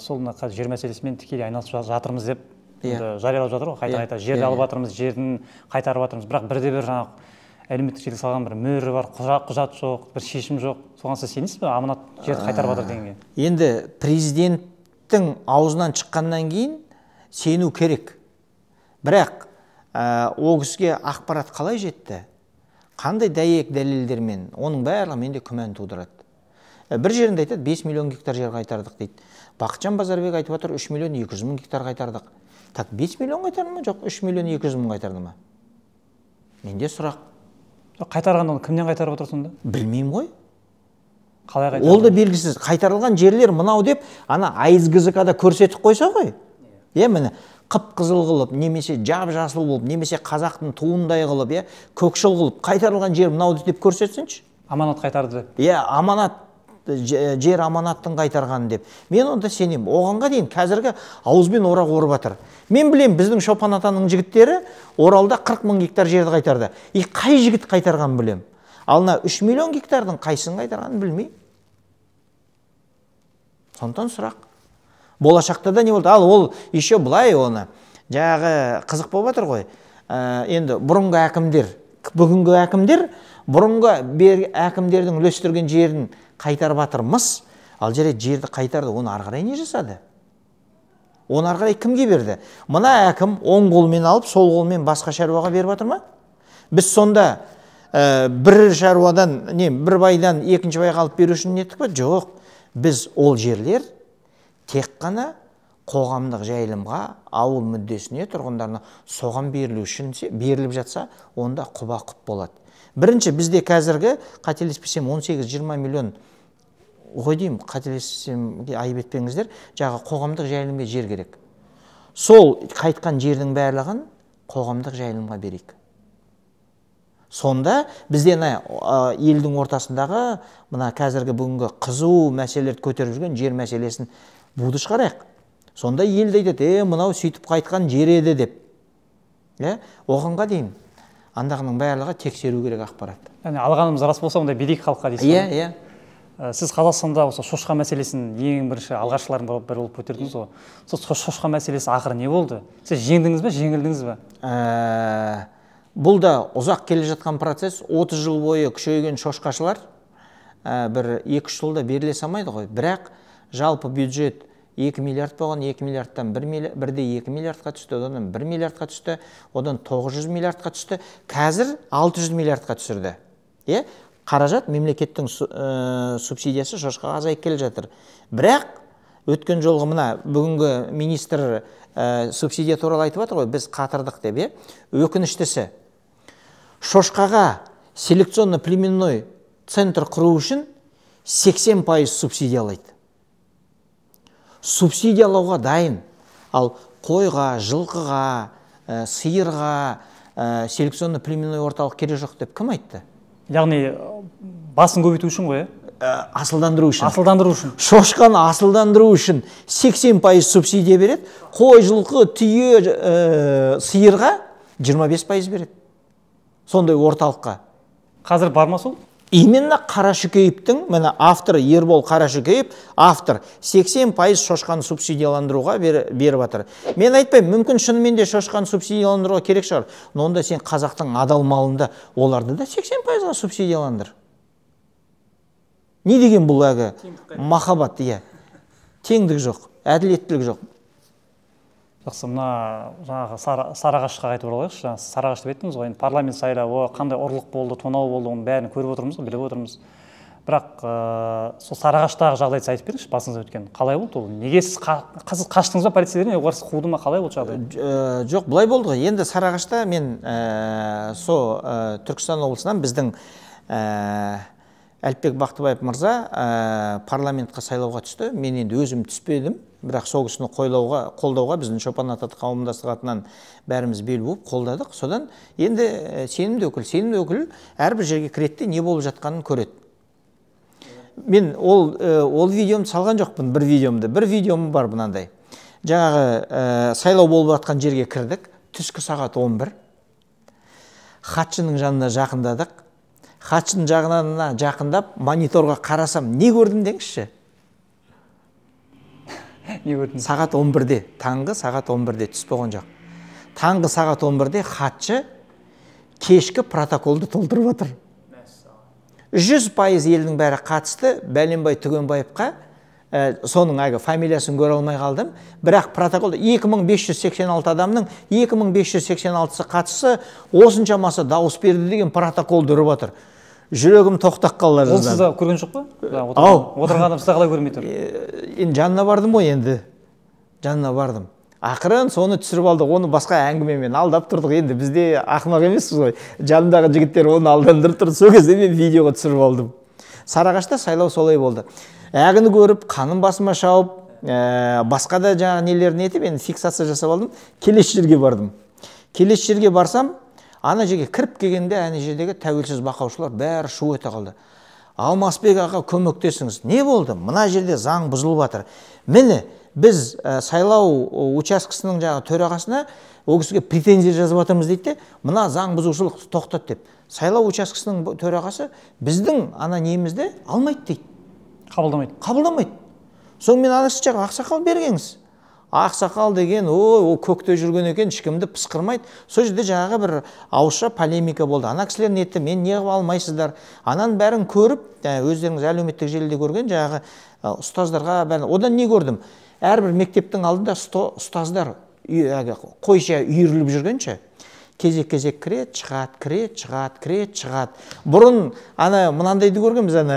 Speaker 2: Сол мына қазір жер мәселесімен тікелей айналысып жатырмыз деп жариялап жатыр ғой, қайта-қайта жерді алып жатырмыз, жерін қайтарып жатырмыз. Бірақ бірде-бір жаңағы әлеуметтік желіге салған бір мөрі бар, құжат жоқ, бір шешім жоқ. Соған сіз сенесіз бе, Аманат жерді қайтарып жатыр дегенге?
Speaker 1: Енді президенттің аузынан шыққаннан кейін сену керек. Бірақ ол кісіге ақпарат қалай жетті? Қандай дәйек дәлелдермен? Оның барлығы менде күмән тудырады. Бір жерінде айтады, 5 миллион гектар жер қайтардық дейді. Бақытжан Базарбек айтып отыр, 3 миллион 200 мың гектар қайтардық. Так, 5 миллион қайтарды ма? Жоқ, 3 миллион 200 мың қайтарды ма? Менде сұрақ.
Speaker 2: Қайтарғанда оны кімнен қайтарып отыр сонда?
Speaker 1: Білмеймін ғой.
Speaker 2: Қалай қайтарды?
Speaker 1: Ол да белгісіз. Қайтарылған жерлер мынау деп, ана АИС-ГЗК-да көрсетіп қойса ғой. Міне, қып-қызыл қылып, немесе жап-жасыл қылып, немесе қазақтың туындай қылып, көкшіл қылып, қайтарылған жер мынау деп көрсетсінші.
Speaker 2: Аманат қайтарды деп.
Speaker 1: Аманат, жер аманаттың қайтарғаны деп. Мен онда сенемін. Оғанға дейін қазіргі ауызбен орақ орып жатыр. Мен білем, біздің Шопан атаның жігіттері Оралда 40 мың гектар жерді қайтарды. И қай жігіт қайтарғанын білем. Ал мына 3 миллион гектардың қайсысын қайтарғанын білмеймін. Сондықтан сұрақ. Болашақта да не болды? Ал ол еще былай оны. Жаңағы қызық болып жатыр ғой. Енді бұрынғы әкімдер, бүгінгі әкімдер бұрынғы әкімдердің үлестірген жерін қайтарып жатырмыз. Ал жарайды, жерді қайтарды, оны ары қарай не жасады? Оны ары қарай кімге берді? Мына әкім оң қолмен алып, сол қолмен басқа шаруаға беріп жатыр ма? Біз сонда бір шаруадан, не, бір байдан екінші байға алып беру үшін неттік пе? Жоқ. Біз ол жерлер тек қана қоғамдық жайылымға, ауыл мүддесіне, тұрғындарына соған берілу үшін беріліп жатса, онда құба-құп болады. Бірінші, бізде қазіргі, қателеспесем, 18-20 миллион ғой деймін, қателеспесем, айып етпеңіздер, жаңағы қоғамдық жайылымға жер керек. Сол қайтқан жердің барлығын қоғамдық жайылымға берейік. Сонда бізде елдің ортасындағы мына қазіргі бүгінгі қызу мәселелерді көтеріп жүрген жер мәселесін буды шығарайық. Сонда ел де айтады, мынау сөйтіп қайтқан жер еді деп. Оғанға дейін андағының барлығы тексеру керек ақпарат.
Speaker 2: Яғни алғанымыз рас болса, онда берейік халыққа дейсіз.
Speaker 1: Иә, иә.
Speaker 2: Сіз Қазақстанда осы шошқа мәселесін ең бірінші алғашқылардың бірі болып көтердіңіз ғой. Сол шошқа мәселесі ақыры не болды? Сіз жеңдіңіз бе, жеңілдіңіз бе?
Speaker 1: Бұл да ұзақ келе жатқан процесс. 30 жыл бойы күшейген шошқашылар бір 2-3 жылда беріле салмайды ғой. Бірақ жалпы бюджет 2 миллиард болған, 2 миллиардтан 1,2 миллиардқа түсті, одан 1 миллиардқа түсті, одан 900 миллиардқа түсті, қазір 600 миллиардқа түсірді. Қаражат мемлекеттің субсидиясы шошқаға азайып келе жатыр. Бірақ өткен жолғы мына бүгінгі министр субсидия туралы айтып жатыр ғой, біз қатырдық деп. Өкініштісі, шошқаға селекционно-племенной центр құру үшін 80% субсидиялайды. Субсидиялауға дайын. Ал қойға, жылқыға, сиырға селекционно-племенной орталық керек жоқ деп кім айтты?
Speaker 2: Яғни басын көбейту үшін ғой,
Speaker 1: Асылдандыру үшін.
Speaker 2: Асылдандыру үшін.
Speaker 1: Шошқаны асылдандыру үшін 80% субсидия береді, қой, жылқы, түйе, сиырға 25% береді. Сондай орталыққа.
Speaker 2: Қазір бар ма сол?
Speaker 1: Именно Қарашүкеевтің, міне авторы Ербол Қарашүкеев, автор 80% шошқаны субсидияландыруға беріп жатыр. Мен айтпаймын, мүмкін шынымен де шошқаны субсидияландыруға керек шығар. Но онда сен қазақтың адал малында оларды да 80%-ға субсидияландыр. Не деген бұл әлгі махаббат, иә. Теңдік жоқ, әділеттілік жоқ.
Speaker 2: Жақсы, мына жаңағы Сарыағашқа қайтып оралайықшы. Жаңа Сарыағаш деп айттыңыз ғой, енді парламент сайлауы, қандай ұрлық болды, тонау болды, оның бәрін көріп отырмыз, біліп отырмыз. Бірақ сол Сарыағаштағы жағдайды айтып беріңізші, басыңыздан өткен. Қалай болды ол? Неге сіз қаштыңыз ба полицейлерден, олар сізді қуды ма, қалай болды жағдай?
Speaker 1: Жоқ, былай болды ғой. Енді Сарыағашта мен Түркістан облысынан біздің Әліпбек Бақтыбаев мырза парламентқа сайлауға түсті. Мен енді өзім түспедім, бірақ сол кісіні қолдауға біздің Шопан ата қауымдастығы атынан бәріміз бел буып қолдадық. Содан енді сенімді өкіл әрбір жерге кіреді де не болып жатқанын көреді. Мен ол видеомды салған жоқпын, бір видеомды. Бір видеом бар мынандай. Жаңағы сайлау болып жатқан жерге кірдік, түскі сағат 11. Хатшының жанына жақындадық. Хатшының жағына жақындап, мониторға қарасам, не көрдім деңізші?
Speaker 2: Не көрдіңіз?
Speaker 1: Сағат 11-де, таңғы сағат 11-де, түс болған жоқ. Таңғы сағат 11-де хатшы кешкі протоколды толтырып жатыр. 100% елдің бәрі қатысты, Бәленбай Түгенбаевқа, соның әлгі фамилиясын көре алмай қалдым, бірақ протоколда 2586 адамның 2586-сы қатысы, осыншамасы дауыс берді деген протоколды ұрып жатыр. Жүрегім тоқтап қалды.
Speaker 2: Ол сізді көрген жоқ па? Отырған адам сізді қалай көрмей тұр?
Speaker 1: Енді жанына бардым ғой енді. Жанына бардым. Ақырын соны түсіріп алдық, оны басқа әңгімемен алдап тұрдық. Енді бізде ақымақ емеспіз ғой. Жанымдағы жігіттер оны алдандырып тұрды. Сол кезде мен видеоға түсіріп алдым. Сарыағашта сайлау солай болды. Әгіні көріп, қаным басыма шауып, басқа да жаңағы нелерін етіп, енді фиксация жасап алдым. Келесі жерге бардым. Келесі жерге барсам, ана жерге кіріп келгенде, ана жердегі тәуелсіз бақылаушылар бәрі шу ете қалды. Алмасбек аға, көмектесіңіз. Не болды? Мына жерде заң бұзылып жатыр. Міне, біз сайлау учаскесінің жаңағы төрағасына ол кісіге претензия жазып жатырмыз дейді де, мына заң бұзушылық тоқтат деп. Сайлау учаскесінің төрағасы біздің ана немізді алмайды дейді.
Speaker 2: Қабылдамайды.
Speaker 1: Қабылдамайды. Сонымен ана кісі жаңағы ақсақал бергеңіз. Ақсақал деген, ой, ол көкте жүрген екен, ешкімді пысқырмайды. Сол жерде жаңағы бір ауызша полемика болды. Ана кісілер нетті, мен не қылып алмайсыздар. Ананың бәрін көріп, өздеріңіз әлеуметтік желіде көрген жаңағы ұстаздарға бәрін. Одан не көрдім? Әрбір мектептің алдында ұстаздар қойша үйіріліп жүргенше, кезек-кезек кіреді, шығады, кіреді, шығады, кіреді, шығады. Бұрын ана мынандайды көргенбіз, ана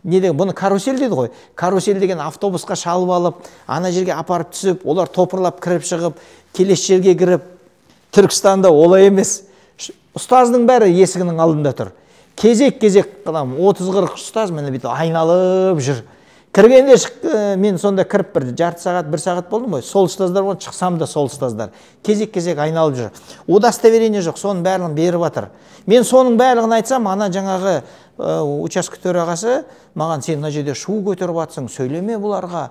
Speaker 1: не деген, бұны карусель деді ғой. Карусель деген автобусқа шалып алып, ана жерге апарып түсіп, олар топырлап кіріп шығып, келесі жерге кіріп. Түркістанда олай емес. Ұстаздың бәрі есігінің алдында тұр. Кезек-кезек 30-40 ұстаз міне бүйтіп айналып жүр. Кіргенде мен сонда кіріп бір жарты сағат, бір сағат болдым ғой, сол ұстаздар болды, шықсам да сол ұстаздар. Кезек-кезек айналып жүр. Удостоверение жоқ, соның барлығын беріп жатыр. Мен соның барлығын айтсам, ана жаңағы учаске төрағасы маған, сен мына жерде шу көтеріп жатсың, сөйлеме бұларға,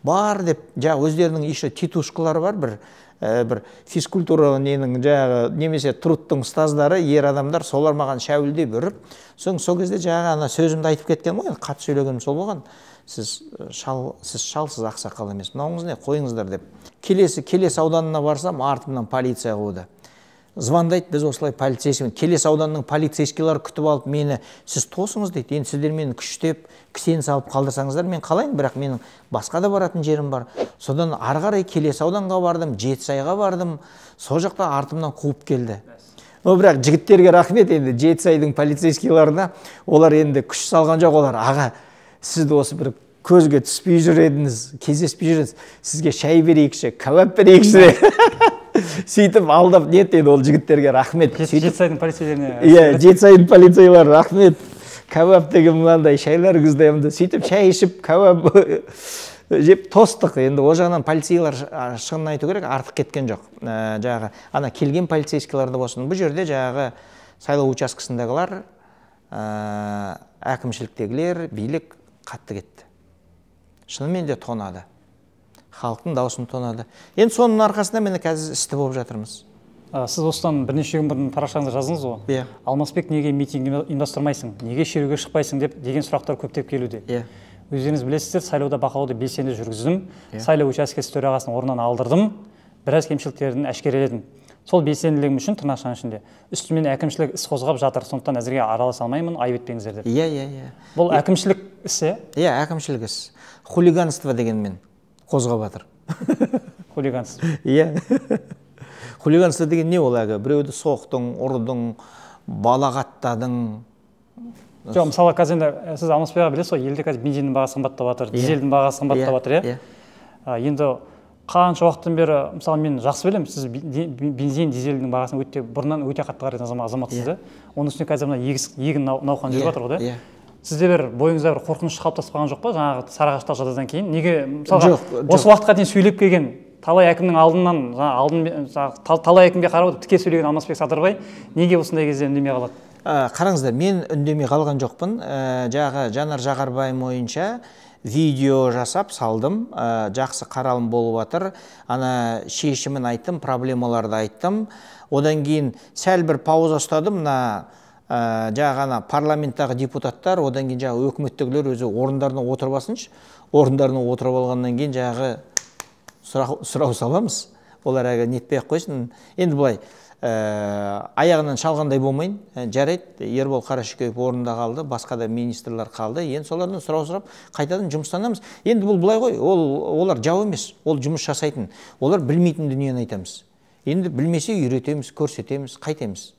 Speaker 1: бар деп, жаңағы өздерінің еще титушкалары бар, бір физкультура ненің жаңағы немесе трудтың ұстаздары, ер адамдар, солар маған шәуілдеп үріп, соң сол кезде жаңағы ана сөзімді айтып кеткен ғой, қатты сөйлегенім сол болған. Сіз шалсыз, ақсақал емес, мынауыңыз не, қойыңыздар деп. Келесі ауданына барсам, артымнан полиция қуды. Звондайды, біз осылай полицейский, Келес ауданының полицейскийлары күтіп алып мені, сіз тосыңыз дейді, енді сіздер мені күштеп, кісен салып қалдырсаңыздар, мен қалайын, бірақ менің басқа да баратын жерім бар. Содан ары қарай Келес ауданға бардым, Жетісайға бардым, сол жақта артымнан қуып келді. Но бірақ жігіттерге рахмет, енді Жетісайдың полицейскийларына, олар енді күш салған жоқ, олар, аға, сізді осы бір көзге түспей жүр едіңіз, кездеспей жүр едіңіз, сізге шай берейікші, кәуап берейікші. Сөйтіп алдап нет еді ол жігіттерге рахмет.
Speaker 2: Жетісайдың полицейлеріне.
Speaker 1: Иә, Жетісайдың полицейлері рахмет. Кәуап деген мынандай шайлар күздемді. Сөйтіп шай ішіп, кәуап жеп тостық. Енді ол жағынан полицейлер шынын айту керек, артық кеткен жоқ. Жаңағы ана келген полицейскийлер де болсын. Бұл жерде жаңағы сайлау учаскесіндегілер, әкімшіліктегілер, билік қатты кетті. Шынымен де тонады. Халықтың дауысын тонады. Енді соның арқасында міне қазір істі болып жатырмыз.
Speaker 2: Сіз осыдан бірнеше күн бұрын парақшаңызда жаздыңыз ғой.
Speaker 1: Иә.
Speaker 2: Алмасбек, неге митинг ұйымдастырмайсың, неге шеруге шықпайсың деп деген сұрақтар көптеп келуде.
Speaker 1: Иә.
Speaker 2: Өздеріңіз білесіздер, сайлауда бақылауды белсенді жүргіздім. Сайлау учаскесі төрағасын орнынан алдырдым, біраз кемшіліктерін әшкереледім. Сол белсенділігім үшін тырнақшаның ішінде үстімен әкімшілік іс қозғап жатыр, сондықтан әзірге араласа алмаймын, айып етпеңіздер деп.
Speaker 1: Иә, иә, иә.
Speaker 2: Бұл әкімшілік іс,
Speaker 1: иә? Әкімшілік іс. Хулиганство дегенмен қозғап жатыр.
Speaker 2: Хулиганство.
Speaker 1: Иә. Хулиганство деген не ол әлгі? Біреуді соқтың, ұрдың, балағаттадың.
Speaker 2: Жоқ, мысалы қазір енді сіз Алмасбек аға білесіз ғой, елде қазір бензиннің бағасы қымбаттап жатыр, дизельдің бағасы қымбаттап жатыр, иә? Енді қанша уақыттан бері, мысалы мен жақсы білемін, сіз бензин, дизельдің бағасын өте бұрыннан өте қатты қарайтын азаматсыз да. Оның үстіне қазір мына егін науқаны жүріп жатыр ғой да. Сізде бір бойыңызда бір қорқыныш қалыптасып қалған жоқ па жаңағы Сарыағаштағы жағдайдан кейін? Неге мысалға осы уақытқа дейін сөйлеп келген талай әкімнің алдынан, талай әкімге қарап отырып тіке сөйлеген Алмасбек Садырбай неге осындай кезде үндемей қалады?
Speaker 1: Қараңыздар, мен үндемей қалған жоқпын. Жаңағы Жанар Жағарбай бойынша видео жасап салдым, жақсы қаралым болып жатыр. Ана шешімін айттым, проблемаларды айттым. Одан кейін сәл бір пауза ұстадым. Мына жаңағы ана парламенттағы депутаттар, одан кейін жаңағы өкіметтегілер өзі орындарына отырып алсыншы. Орындарына отырып алғаннан кейін жаңағы сұрау саламыз. Олар әлгі нетпей ақ қойсын. Енді былай аяғынан шалғандай болмайын. Жарайды, Ербол Қарашөкеев орнында қалды, басқа да министрлер қалды. Енді солардан сұрау сұрап қайтадан жұмыстанамыз. Енді бұл былай ғой, олар жау емес, ол жұмыс жасайтын. Олар білмейтін дүниені айтамыз. Енді білмесе үйретеміз, көрсетеміз, қайтеміз.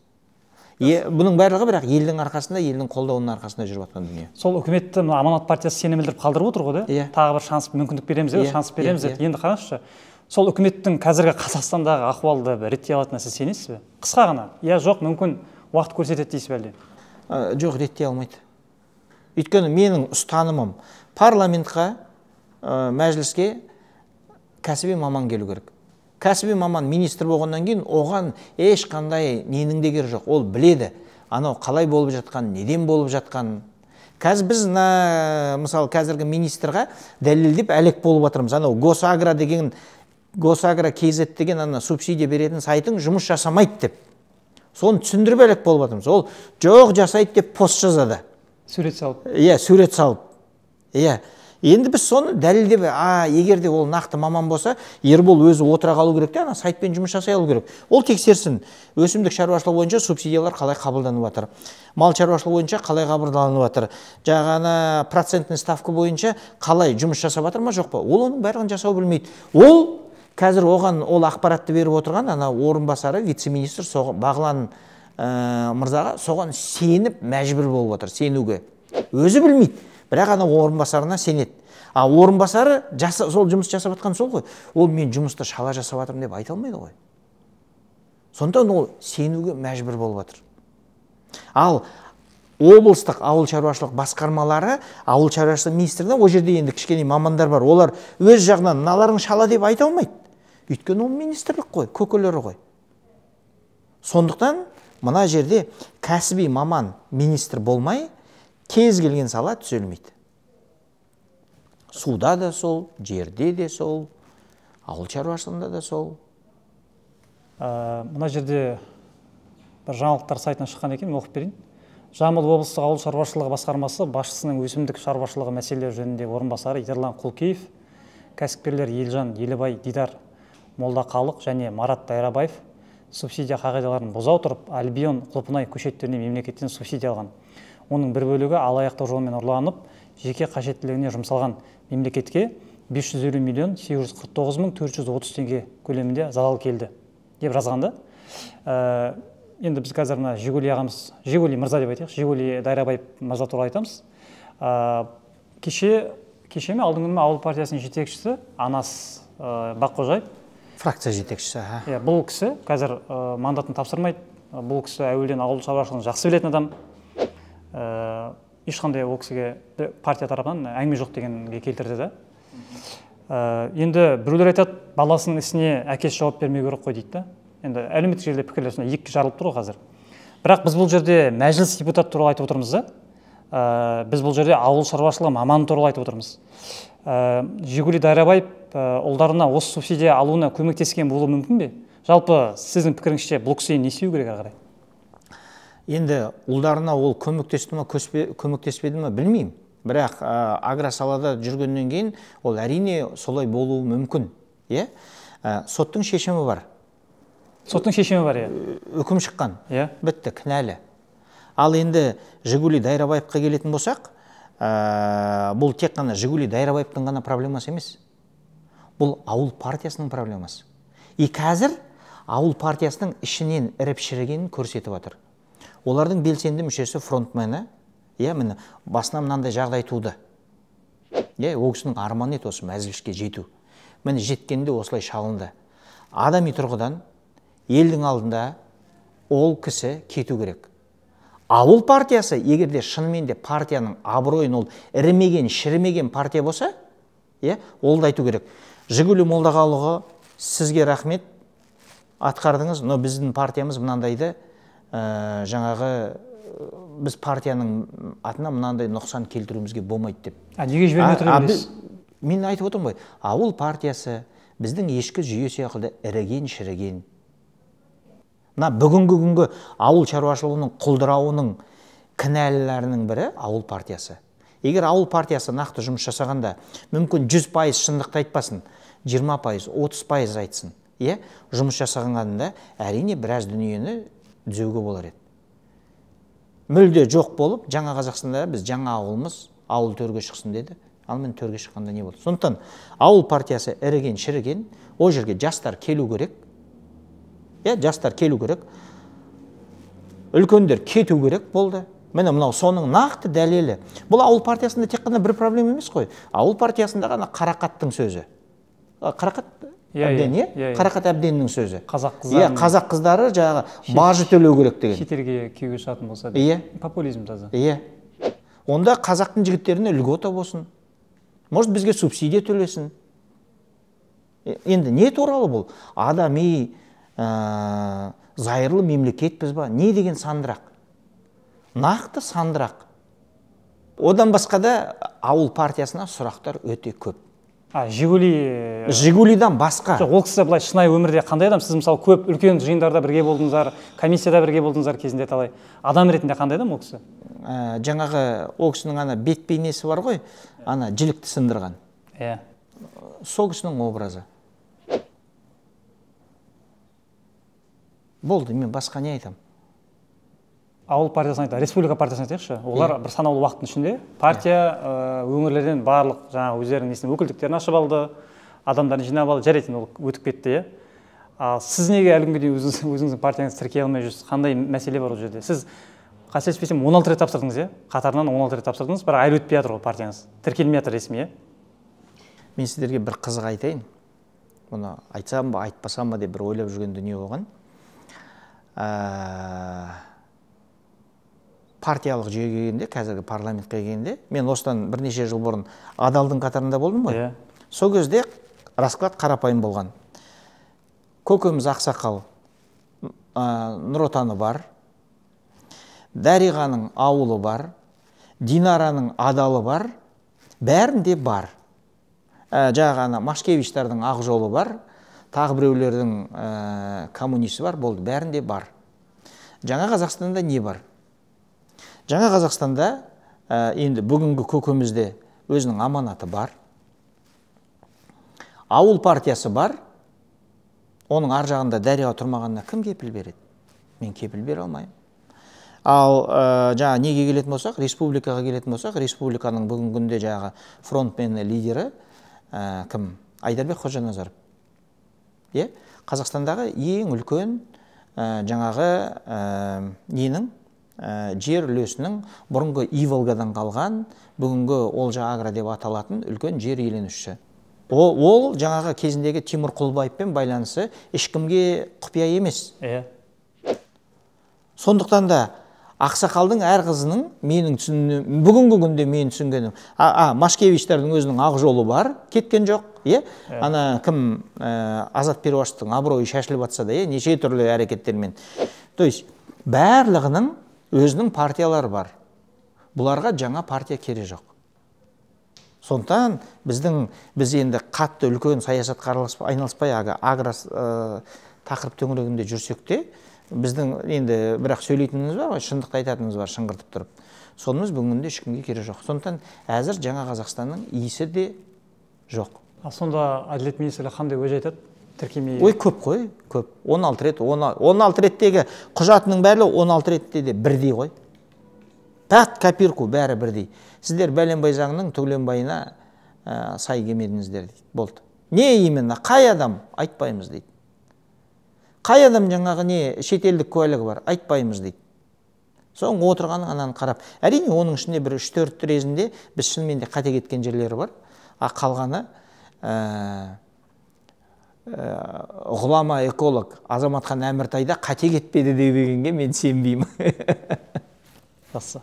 Speaker 1: Бұның барлығы бірақ елдің арқасында, елдің қолдауының арқасында жүріп жатқан дүние.
Speaker 2: Сол үкіметті Аманат партиясы сенім білдіріп қалдырып отыр ғой да? Тағы бір шанс, мүмкіндік береміз деп, шанс береміз деп. Енді қараңызшы, сол үкіметтің қазіргі Қазақстандағы ахуалды реттей алатынына сіз сенесіз бе? Қысқа ғана. Я жоқ, мүмкін уақыт көрсетеді дейсіз бе әлде?
Speaker 1: Жоқ, реттей алмайды. Өйткені менің ұстанымым парламентқа, мәжіліске кәсіби маман келу керек. Кәсіби маман министр болғаннан кейін оған ешқандай ненің де керегі жоқ. Ол біледі, анау қалай болып жатқан, неден болып жатқан. Қазір біз, мысалы, қазіргі министрға дәлелдеп әлек болып жатырмыз. Анау Госагро деген, Госагро KZ деген ана субсидия беретін сайтың жұмыс жасамайды деп. Соны түсіндіріп әлек болып жатырмыз. Ол жоқ жасайды деп пост жазады.
Speaker 2: Сурет салып.
Speaker 1: Иә, сурет салып. Иә. Енді біз соны дәлелдеп, егер де ол нақты маман болса, Ербол өзі отыра қалу керек те, ана сайтпен жұмыс жасай алу керек. Ол тексерсін, өсімдік шаруашылығы бойынша субсидиялар қалай қабылданып жатыр, мал шаруашылығы бойынша қалай қабылданып жатыр, жаңағы ана процентный ставка бойынша қалай жұмыс жасап жатыр ма, жоқ па? Ол оның барлығын жасау білмейді. Ол қазір оған ол ақпаратты беріп отырған ана орынбасары, вице-министр Бағлан мырзаға соған сеніп мәжбүр болып отыр, сенуге. Өзі білмейді. Бірақ ана орынбасарына сенеді. А орынбасары сол жұмыс жасап жатқан сол ғой. Ол мен жұмысты шала жасап жатырмын деп айта алмайды ғой. Сондықтан ол сенуге мәжбүр болып жатыр. Ал облыстық ауыл шаруашылық басқармалары, ауыл шаруашылық министрлігі, ол жерде енді кішкене мамандар бар. Олар өз жағынан мыналарың шала деп айта алмайды. Өйткені ол министрлік қой, көкелері ғой. Сондықтан мына жерде кәсіби маман министр болмай, кез келген сала түзелмейді. Суда да сол, жерде де сол, ауыл шаруашылығында да сол.
Speaker 2: Мына жерде бір жаңалықтар сайтынан шыққан екен, мен оқып берейін. Жамбыл облыстық ауыл шаруашылығы басқармасы басшысының өсімдік шаруашылығы мәселелері жөніндегі орынбасары Ерлан Құлкеев, кәсіпкерлер Елжан Елібай, Дидар Молдақалық және Марат Дайрабаев Субсидия қағидаларын бұза отырып, Альбион құлпынай көшеттеріне мемлекеттен субсидия алған. Оның бір бөлігі алаяқтық жолмен ұрланып, жеке қажеттілігіне жұмсалған. Мемлекетке 550 миллион 849 мың 430 теңге көлемінде залал келді деп жазғанды. Енді біз қазір мына Жигули ағамыз, Жигули мырза деп айтайық, Жигули Дайрабаев мырза туралы айтамыз. Кеше ме, алдыңғы күні ме, Ауыл партиясының жетекшісі Анас Баққожаев,
Speaker 1: фракция жетекшісі.
Speaker 2: Иә, бұл кісі қазір мандатын тапсырмайды. Бұл кісі әуелден ауыл шаруашылығын жақсы білетін адам. Ешқандай ол кісіге партия тарапынан әңгіме жоқ дегенге келтірді да. Енді біреулер айтады, баласының ісіне әкесі жауап бермеу керек қой дейді да. Енді әлеуметтік желіде пікірлер сондай екіге жарылып тұр ғой қазір. Бірақ біз бұл жерде мәжіліс депутаты туралы айтып отырмыз да. Біз бұл жерде ауыл шаруашылығы маманы туралы айтып отырмыз. Жигули Дайрабаев ұлдарына осы субсидия алуына көмектескен болуы мүмкін бе? Жалпы сіздің пікіріңізше бұл кісі не істеу керек ары қарай?
Speaker 1: Енді ұлдарына ол көмектесті ме, көмектеспеді ме білмеймін. Бірақ агросалада жүргеннен кейін ол әрине солай болуы мүмкін. Иә? Соттың шешімі бар.
Speaker 2: Соттың шешімі бар, иә.
Speaker 1: Үкім шыққан.
Speaker 2: Иә.
Speaker 1: Бітті, кінәлі. Ал енді Жигули Дайрабаевқа келетін болсақ, бұл тек қана Жигули Дайрабаевтың ғана проблемасы емес. Бұл Ауыл партиясының проблемасы. И қазір Ауыл партиясының ішінен іріп шірігенін көрсетіп жатыр. Олардың белсенді мүшесі фронтмені, иә, міне басына мынандай жағдай туды. Иә, ол кісінің арманы еді осы мәжіліске жету. Міне жеткенде осылай шалынды. Адами тұрғыдан елдің алдында ол кісі кету керек. Ауыл партиясы, егер де шынымен де партияның абыройын ол ірімеген, шірімеген партия болса, иә, ол да айту керек. Жигули Молдағалұлы, сізге рахмет, атқардыңыз, но біздің партиямыз мынандайды, жаңағы біз партияның атына мынандай нұқсан келтіруімізге болмайды деп.
Speaker 2: Неге жібермей отыр деп?
Speaker 1: Мен айтып отырмын ғой, Ауыл партиясы біздің ешкі жүйе сияқты іріген, шіріген. Мына бүгінгі күнгі ауыл шаруашылығының құлдырауының кінәлілерінің бірі Ауыл партиясы. Егер Ауыл партиясы нақты жұмыс жасағанда, мүмкін 100% шындықты айтпасын, 20%, 30% айтсын. Иә, жұмыс жасағанда әрине біраз дүниені түзеуге болар еді. Мүлде жоқ болып, Жаңа Қазақстанда біз жаңа ауылымыз, ауыл төрге шықсын деді. Ал мен төрге шыққанда не болды? Сондықтан Ауыл партиясы іріген, шіріген, ол жерге жастар келу керек. Иә, жастар келу керек. Үлкендер кету керек болды. Міне мынау соның нақты дәлелі. Бұл Ауыл партиясында тек қана бір проблема емес қой. Ауыл партиясында ғана Қарақаттың сөзі. Қарақат Әбден, иә? Қарақат Әбденнің сөзі.
Speaker 2: Қазақ қыздары.
Speaker 1: Иә, қазақ қыздары жаңағы бажы төлеу керек деген.
Speaker 2: Шетелге күйеуге шығатын болса.
Speaker 1: Иә.
Speaker 2: Популизм таза.
Speaker 1: Иә. Онда қазақтың жігіттеріне льгота болсын. Может, бізге субсидия төлесін. Енді не туралы бұл? Адами зайырлы мемлекетпіз ба? Не деген сандырақ? Нақты сандырақ. Одан басқа да Ауыл партиясына сұрақтар өте көп.
Speaker 2: Жигули...
Speaker 1: Жигулидан басқа.
Speaker 2: Жоқ, ол кісі былай шынайы өмірде қандай адам? Сіз мысалы көп үлкен жиындарда бірге болдыңыздар, комиссияда бірге болдыңыздар кезінде талай. Адам ретінде қандай адам ол кісі?
Speaker 1: Жаңағы ол кісінің ана бет бейнесі бар ғой, ана жілікті сындырған.
Speaker 2: Иә.
Speaker 1: Сол кісінің образы. Болды, мен басқа не айтам?
Speaker 2: Ауыл партиясын айтайық, Республика партиясын айтайықшы. Олар бір санаулы уақыттың ішінде партия өңірлерден барлық жаңағы өздерінің несін өкілдіктерін ашып алды, адамдарын жинап алды, жарайды, ол өтіп кетті, иә. Ал сіз неге әлі күнге дейін өзіңіздің партияңызды тіркей алмай жүрсіз? Қандай мәселе бар ол жерде? Сіз қателеспесем 16 рет тапсырдыңыз, иә? Қатарынан 16 рет тапсырдыңыз, бірақ әлі өтпей жатыр ғой партияңыз. Тіркелмей жатыр ресми, иә?
Speaker 1: Мен сіздерге бір қызық айтайын. Мұны айтсам ба, айтпасам ба деп бір ойлап жүрген дүние болған. Партиялық жүйеге келгенде, қазіргі парламентке келгенде, мен осыдан бірнеше жыл бұрын Адалдың қатарында болдым ғой.
Speaker 2: Yeah.
Speaker 1: Сол кезде расклад қарапайым болған. Көкеміз ақсақал, Нұр Отаны бар, Дариғаның ауылы бар, Динараның Адалы бар, бәрінде бар. Жаңағы ана Машкевичтардың ақ жолы бар, тағы біреулердің коммунисі бар, болды, бәрінде бар. Жаңа Қазақстанда не бар? Жаңа Қазақстанда енді бүгінгі көкемізде өзінің аманаты бар. Ауыл партиясы бар, Оның ар жағында дария тұрмағанына кім кепіл береді? Мен кепіл бере алмаймын. Ал жаңа неге келетін болсақ, республикаға келетін болсақ, республиканың бүгінгі күнде жаңағы фронтмені, лидері кім? Айдарбек Қожаназаров. Иә? Қазақстандағы ең үлкен жаңағы ненің жер үлесінің, бұрынғы Иволгадан қалған, бүгінгі Олжа Агро деп аталатын үлкен жер иеленушісі. Ол жаңағы кезіндегі Тимур Құлыбаевпен байланысы ешкімге құпия емес.
Speaker 2: Иә.
Speaker 1: Сондықтан да ақсақалдың әр қызының, менің түсінігім, бүгінгі күнде менің түсінгенім, Машкевичтердің өзінің ақ жолы бар, кеткен жоқ, иә? Ана кім, Азат Перуаштың абыройы шашылып атса да, неше түрлі әрекеттермен. То есть барлығының өзінің партиялары бар. Бұларға жаңа партия керек жоқ. Сондықтан біз енді қатты үлкен саясатқа айналыспай, агро тақырып төңірегінде жүрсек те, біздің енді бірақ сөйлейтініміз бар ғой, шындықты айтатынымыз бар, шыңғыртып тұрып. Сонымыз бүгінгі ешкімге керек жоқ. Сондықтан әзір жаңа Қазақстанның иісі де жоқ.
Speaker 2: А сонда әділет министрлігі қандай уәж айтады? Тіркемей.
Speaker 1: Ой, көп қой, көп. 16 рет, 16 реттегі құжатының барлығы 16 ретте де бірдей ғой. Пәт копирку бәрі бірдей. Сіздер бәленбай заңның түгленбайына сай келмедіңіздер дейді. Болды. Не именно, қай адам айтпаймыз дейді. Қай адам жаңағы не шетелдік куәлігі бар, айтпаймыз дейді. Соң отырғанын ананы қарап. Әрине, оның ішінде бір 3-4 резінде біз шынымен де қате кеткен жерлері бар. А қалғаны ғұлама эколог Азаматхан Әміртайда қате кетпеді дегенге мен сенбеймін.
Speaker 2: Жақсы.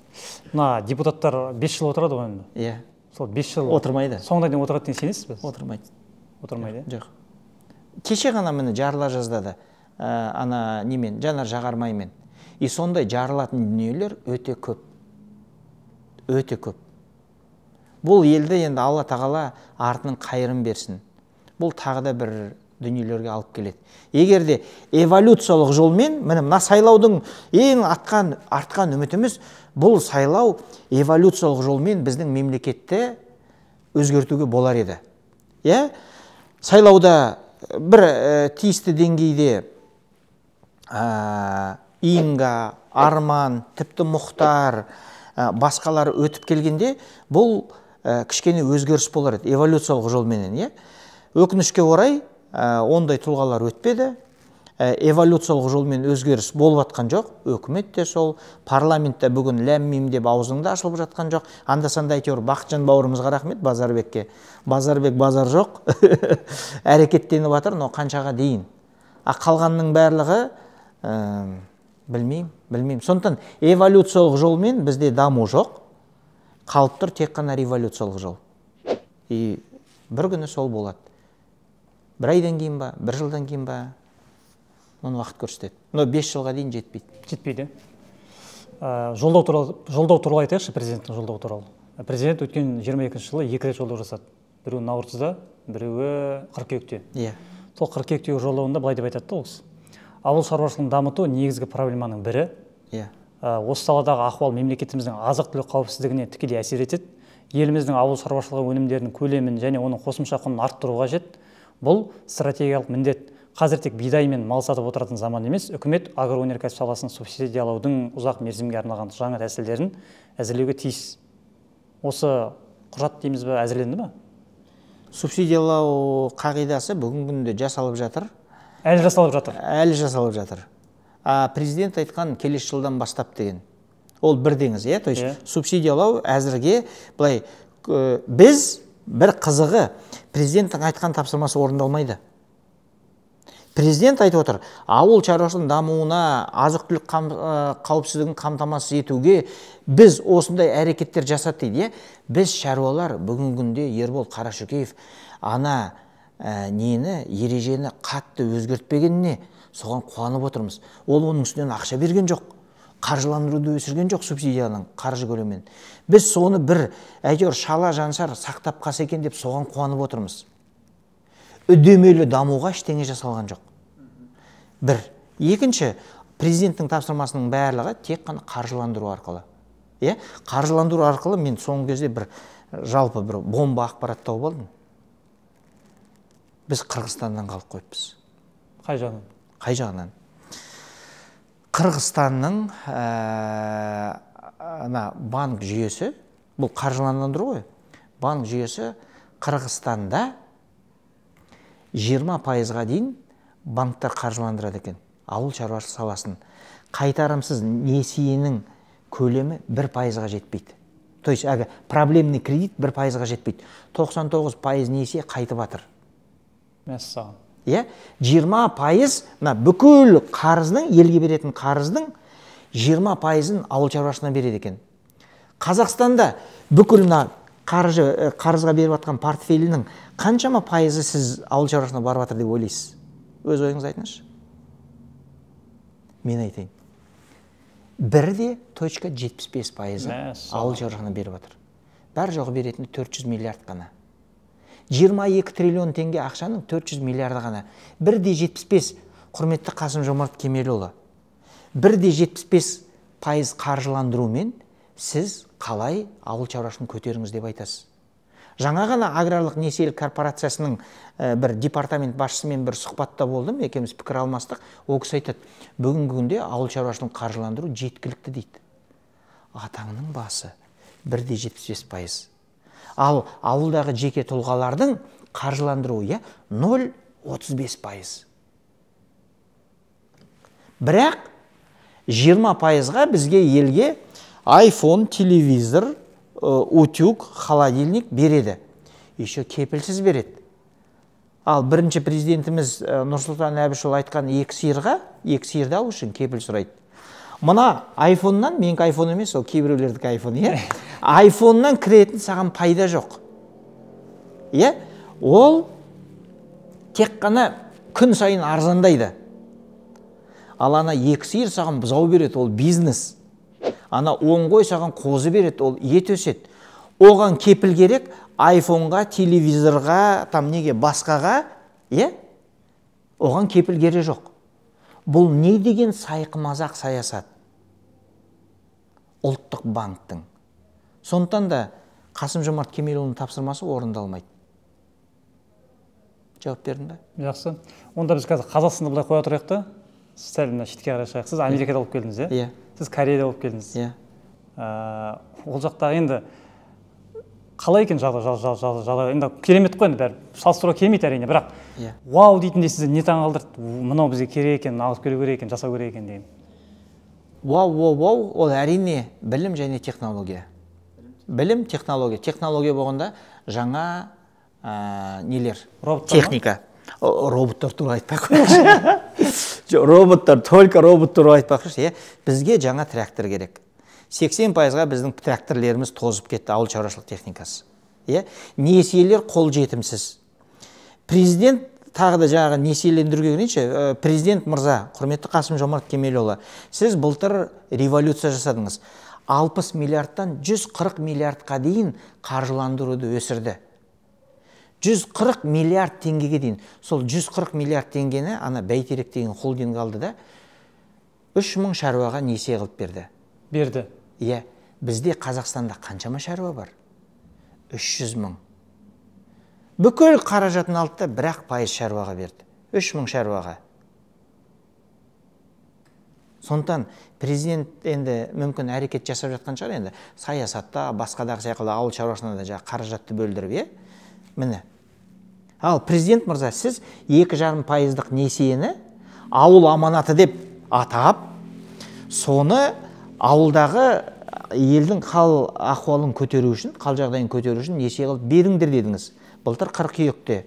Speaker 2: Мына депутаттар 5 жыл отырады ғой енді.
Speaker 1: Иә.
Speaker 2: Сол 5 жыл
Speaker 1: отырмайды.
Speaker 2: Соңына дейін отырады деген сенесіз бе?
Speaker 1: Отырмайды.
Speaker 2: Отырмайды.
Speaker 1: Жоқ. Кеше ғана міне жарыла жаздады. Ана немен, жанар жағармаймен. И сондай жарылатын дүниелер өте көп. Өте көп. Бұл елді енді Алла тағала артының қайырын берсін. Бұл тағы да бір дүниелерге алып келеді. Егер де эволюциялық жолмен, міне мына сайлаудың ең артқан үмітіміз, бұл сайлау эволюциялық жолмен біздің мемлекетті өзгертуге болар еді. Иә? Сайлауда бір тиісті деңгейде Инга, Арман, тіпті Мұхтар, басқалары өтіп келгенде, бұл кішкене өзгеріс болар еді, эволюциялық жолменен. Иә? Өкінішке орай, ондай тұлғалар өтпеді. Эволюциялық жолмен өзгеріс болып атқан жоқ. Өкімет те сол, парламентте бүгін ләм-мим деп аузыңда ашылып жатқан жоқ. Анда-санда әйтеуір Бақытжан бауырымызға рахмет, Базарбекке. Базарбек базар жоқ. Әрекеттеніп жатыр, но қаншаға дейін. А қалғанның барлығы білмеймін. Сондықтан эволюциялық жолмен бізде даму жоқ. Қалып тұр тек қана революциялық жол. И бір күні сол болады. Бір айдан кейін ба, бір жылдан кейін ба, оны уақыт көрсетеді. Но 5 жылға дейін жетпейді.
Speaker 2: Жетпейді. Жолдау туралы айтайықшы, президенттің жолдауы туралы. Президент өткен 22 жылы 2 рет жолдау жасады. Біреуі наурызда, біреуі қыркүйекте.
Speaker 1: Иә.
Speaker 2: Сол қыркүйектегі жолдауында былай деп айтады ол кісі. Ауыл шаруашылығын дамыту негізгі проблеманың бірі.
Speaker 1: Иә.
Speaker 2: Осы саладағы ахуал мемлекетіміздің азық-түлік қауіпсіздігіне тікелей әсер етеді. Еліміздің ауыл шаруашылығы өнімдерінің көлемін және оның қосымша құнын арттыру қажет. Бұл стратегиялық міндет. Қазір тек бидай мен мал сатып отыратын заман емес, үкімет агроөнеркәсіп саласын субсидиялаудың ұзақ мерзімге арналған жаңа тәсілдерін әзірлеуге тиіс. Осы құжат дейміз бе, әзірленді ме?
Speaker 1: Субсидиялау қағидасы бүгінгі күнде жасалып жатыр.
Speaker 2: Әлі жасалып жатыр.
Speaker 1: Әлі жасалып жатыр. А президент айтқан келесі жылдан бастап деген. Ол бірдеңіз, иә? То есть субсидиялау әзірге былай біз бір қызығы президенттің айтқан тапсырмасы орындалмайды. Президент айтып отыр, ауыл шаруашылығының дамуына, азық-түлік қауіпсіздігін қамтамасыз етуге біз осындай әрекеттер жасады дейді. Иә? Біз шаруалар бүгінгі күнде Ербол Қарашөкеев ана нені, ережені қатты өзгертпегеніне соған қуанып отырмыз. Ол оның үстінен ақша берген жоқ, қаржыландыруды өсірген жоқ субсидияның қаржы көлемін. Біз соны бір әйтеуір шала жансар сақтап қалса екен деп соған қуанып отырмыз. Үдемелі дамуға ештеңе жасалған жоқ. Бір. Екінші, президенттің тапсырмасының барлығы тек қана қаржыландыру арқылы. Иә? Қаржыландыру арқылы мен соңғы кезде бір жалпы бір бомба ақпарат тауып алдым. Біз Қырғызстаннан қалып қойыппыз.
Speaker 2: Қай жағынан?
Speaker 1: Қай жағынан? Қырғызстанның ана банк жүйесі, бұл қаржыландыру ғой, банк жүйесі Қырғызстанда 20%-ға дейін банктар қаржыландырады екен ауыл шаруашылық саласын. Қайтарымсыз несиенің көлемі 1%-ға жетпейді. То есть әлгі проблемный кредит 1%-ға жетпейді. 99% несие қайтып жатыр.
Speaker 2: Мәссаған.
Speaker 1: Иә, 20% мына бүкіл қарыздың, елге беретін қарыздың 20%-ын ауыл шаруашылығына береді екен. Қазақстанда бүкіл мына қаржы қарызға беріп жатқан портфелінің қаншама пайызы сіз ауыл шаруашылығына барып жатыр деп ойлайсыз? Өз ойыңызды айтыңызшы. Мен айтайын. 1,75% ауыл шаруашылығына беріп жатыр. Бар жоғы беретіні 400 миллиард қана. 22 триллион теңге ақшаның 400 миллиарды ғана. 1,75, құрметті Қасым-Жомарт Кемелұлы, 1,75% қаржыландырумен сіз қалай ауыл шаруашылығын көтеріңіз деп айтасыз? Жаңа ғана аграрлық несиелік корпорациясының бір департамент басшысымен бір сұхбатта болдым, екеуміз пікір алмастық. Ол кісі айтады, бүгінгі күнде ауыл шаруашылығын қаржыландыру жеткілікті дейді. Атаңның басы 1,75%. Ал ауылдағы жеке тұлғалардың қаржыландыруы 0,35%. Бірақ 20%-ға бізге елге iPhone, телевизор, утюг, холодильник береді. Еще кепілсіз береді. Ал бірінші президентіміз Нұрсұлтан Әбішұлы айтқан екі сиырға, екі сиырды алу үшін кепіл сұрайды. Мына iPhone'нан, менікі iPhone емес, ол кейбіреулердікі iPhone, иә? iPhone'нан кіретін саған пайда жоқ. Иә? Ол тек қана күн сайын арзандайды. Ал ана екі сиыр саған бұзау береді, ол бизнес. Ана он қой саған қозы береді, ол ет өседі. Оған кепіл керек, iPhone'ға, телевизорға, там неге басқаға, иә? Оған кепіл керек жоқ. Бұл не деген сайқымазақ саясат? Ұлттық банктің. Сондықтан да Қасым-Жомарт Кемелұлының тапсырмасы орындалмайды. Жауап бердім бе?
Speaker 2: Жақсы. Онда біз қазір Қазақстанды былай қоя тұрайық та, сәл мына шетке қарай шығайық. Сіз Америкада болып келдіңіз, иә?
Speaker 1: Иә.
Speaker 2: Сіз Кореяда болып келдіңіз.
Speaker 1: Иә.
Speaker 2: Ол жақта енді қалай екен жағдай? Енді керемет қой енді бәрі. Салыстыруға келмейді әрине, бірақ вау дейтіндей сізді не таңғалдырды? Мынау бізге керек екен, алып келу керек екен, жасау керек екен деген.
Speaker 1: Вау, вау, вау, ол әрине білім және технология. Білім, технология. Технология болғанда жаңа нелер?
Speaker 2: Роботтар.
Speaker 1: Техника. Роботтар туралы айтпай қояйықшы. Роботтар, только робот туралы айтпай қояйықшы. Бізге жаңа трактор керек. 80%-ға біздің тракторлеріміз тозып кетті, ауыл шаруашылық техникасы. Несиелер қол жетімсіз. Президент тағы да жаңағы несиелендіруге келейінші, президент мырза, құрметті Қасым-Жомарт Кемелұлы, сіз былтыр революция жасадыңыз. 60 миллиардтан 140 миллиардқа дейін қаржыландыруды өсірді. 140 миллиард теңгеге дейін. Сол 140 миллиард теңгені ана Бәйтерек деген холдинг алды да 3000 шаруаға несие қылып берді.
Speaker 2: Берді.
Speaker 1: Иә, бізде Қазақстанда қаншама шаруа бар? 300 мың. Бүкіл қаражатын алды да бірақ пайыз шаруаға берді. 3000 шаруаға. Сондықтан президент енді мүмкін әрекет жасап жатқан шығар енді саясатта, басқадағы сияқты ауыл шаруашылығына да жаңағы қаражатты бөлдіріп, иә? Міне. Ал президент мырза, сіз 2,5%-лық несиені ауыл аманаты деп атап, соны ауылдағы елдің хал ахуалын көтеру үшін, хал жағдайын көтеру үшін несие қылып беріңдер дедіңіз. Былтыр қыркүйекте.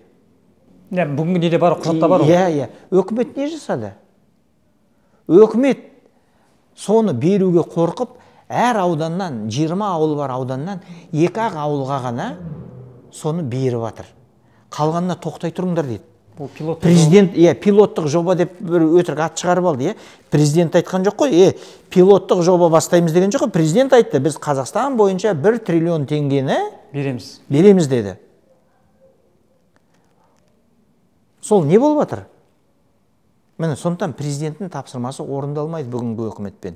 Speaker 2: Иә, бүгінгі неде бар, құжатта бар ол.
Speaker 1: Иә, иә. Өкімет не жасады? Өкімет соны беруге қорқып, әр ауданнан, 20 ауыл бар ауданнан, екі-ақ ауылға ғана соны беріп жатыр. Қалғанына тоқтай тұрыңдар дейді.
Speaker 2: Бұл пилоттық
Speaker 1: президент, иә, пилоттық жоба деп бір өтірік ат шығарып алды, иә. Президент айтқан жоқ қой, пилоттық жоба бастаймыз деген жоқ қой. Президент айтты, біз Қазақстан бойынша 1 триллион теңгені
Speaker 2: береміз.
Speaker 1: Береміз деді. Сол не болып жатыр? Міне, сондықтан президенттің тапсырмасы орындалмайды бүгінгі өкіметпен.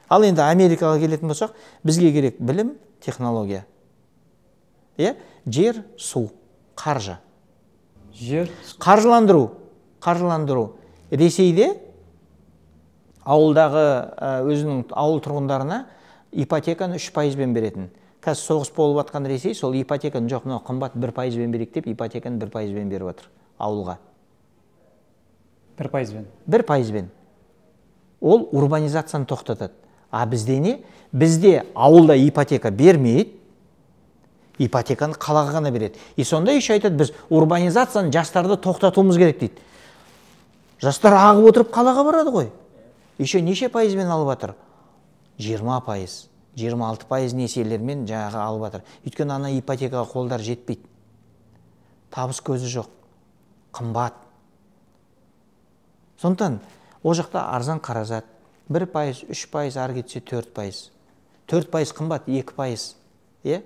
Speaker 1: Ал енді Америкаға келетін болсақ, бізге керек білім, технология. Иә, жер, су, қаржы.
Speaker 2: Жер,
Speaker 1: қаржыландыру. Қаржыландыру. Ресейде ауылдағы өзінің ауыл тұрғындарына ипотеканы 3%-бен беретін. Қазір соғыс болып жатқан Ресей сол ипотеканы жоқ, мынау қымбат, 1%-бен берейік деп ипотеканы 1%-бен беріп жатыр ауылға.
Speaker 2: 1%-бен?
Speaker 1: 1%-бен. Ол урбанизацияны тоқтатады. А бізде не? Бізде ауылда ипотека бермейді, ипотеканы қалаға ғана береді. И сонда еще айтады, біз урбанизацияны, жастарды тоқтатуымыз керек дейді. Жастар ағып отырып қалаға барады ғой. Еще неше пайызбен алып жатыр? 20%, 26% несиелермен жаңағы алып жатыр. Өйткені ана ипотекаға қолдар жетпейді. Табыс көзі жоқ, қымбат. Сондықтан ол жақта арзан қаражат, 1%, 3%, ары кетсе 4%. 4% қымбат, 2%. Е?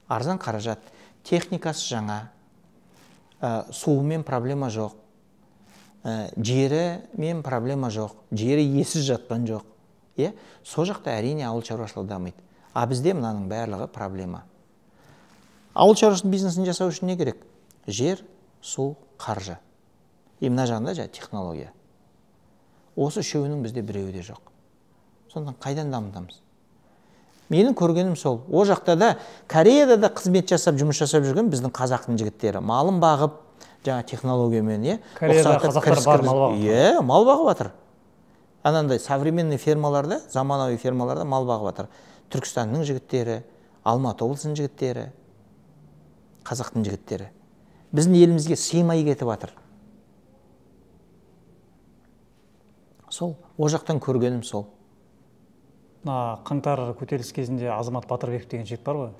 Speaker 1: Арзан қаражат, техникасы жаңа, суымен проблема жоқ, жерімен проблема жоқ, жері иесіз жатқан жоқ. Е? Сол жақта әрине ауыл шаруашылығы дамиды. А бізде мынаның барлығы проблема. Ауыл шаруашылық бизнесін жасау үшін не керек? Жер, су, қаржы. И мына жағында жаңа технология. Осы үшеуінің бізде біреуі де жоқ. Сондықтан қайдан дамытамыз? Менің көргенім сол. О жақта да, Кореяда да қызмет жасап, жұмыс жасап жүрген біздің қазақтың жігіттері. Малын бағып, жаңа технологиямен, е?
Speaker 2: Кореяда қазақтар бар, мал бағып.
Speaker 1: Е, мал бағып жатыр. Анандай современный фермаларда, заманауи фермаларда мал бағып жатыр. Түркістанның жігіттері, Алматы облысының жігіттері, қазақтың жігіттері. Біздің елімізге сыймай кетіп жатыр. Сол, о жақтан көргенім сол.
Speaker 2: Қаңтар көтеріліс кезінде Азамат Батырбеков деген жігіт бар ғой.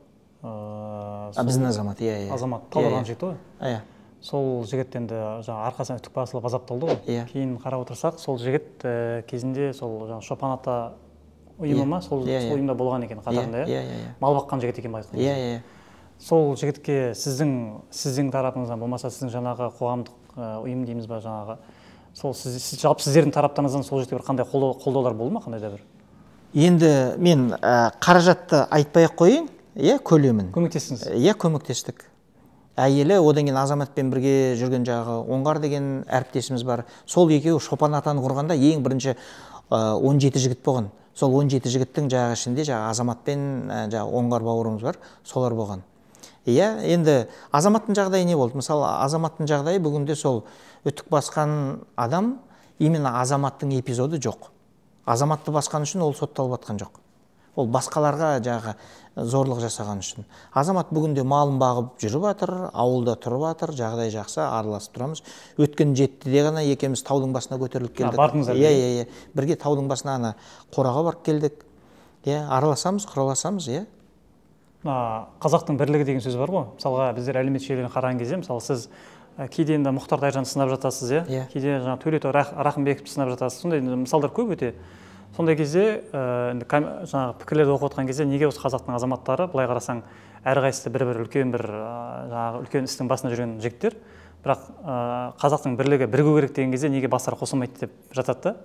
Speaker 1: Біздің Азамат, иә, иә.
Speaker 2: Азамат Талдықорған жігіті ғой. Иә. Сол жігіт енді жаңа арқасынан үтік басылып азапталды ғой.
Speaker 1: Иә.
Speaker 2: Кейін қарап отырсақ, сол жігіт кезінде сол жаңа Шопан ата ұйымы ма, сол ұйымда болған екен қатарында,
Speaker 1: иә. Иә.
Speaker 2: Мал баққан жігіт екен былай айтқанда.
Speaker 1: Иә, иә.
Speaker 2: Сол жігітке сіздің тарапыңыздан, болмаса сіздің жаңағы қоғамдық ұйым дейміз ба жаңағы, сол сіз жалпы сіздердің тараптарыңыздан сол жігітке бір қандай қолдаулар болды ма, қандай да бір?
Speaker 1: Енді мен қаражатты айтпай ақ қояйын, иә, көлемін.
Speaker 2: Көмектестіңіз?
Speaker 1: Иә, көмектестік. Әйелі, одан кейін Азаматпен бірге жүрген жағы Оңғар деген әріптесіміз бар. Сол екеуі Шопан атаны құрғанда ең бірінші 17 жігіт болған. Сол 17 жігіттің жағы ішінде жағы Азаматпен жағы Оңғар бауырымыз бар, солар болған. Иә, енді Азаматтың жағдайы не болды? Мысалы, Азаматтың жағдайы бүгінде сол үтік басқан адам, именно Азаматтың эпизоды жоқ. Азаматты басқан үшін ол сотталып жатқан жоқ. Ол басқаларға жағы зорлық жасаған үшін. Азамат бүгінде малын бағып жүріп жатыр, ауылда тұрып жатыр, жағдай жақсы, араласып тұрамыз. Өткен жетіде ғана екеуміз таудың басына көтеріліп келдік.
Speaker 2: Бардыңыздар?
Speaker 1: Иә, иә, иә. Бірге таудың басына ана қораға барып келдік. Иә, араласамыз, құраласамыз, иә.
Speaker 2: Қазақтың бірлігі деген сөз бар ғой. Мысалға, біздер әлеуметтік желіні қараған кезде, мысалы, сіз кейде енді Мұхтар Тайжанды сынап жатасыз, иә? Кейде жаңа Төлет Рахымбековті сынап жатасыз. Сондай мысалдар көп өте. Сондай кезде енді жаңағы пікірлерді оқып отқан кезде неге осы қазақтың азаматтары былай қарасаң әрқайсысы бір-бір үлкен бір жаңағы үлкен істің басында жүрген жігіттер, бірақ қазақтың бірлігі бірігу керек деген кезде неге бастары қосылмайды деп жатады да.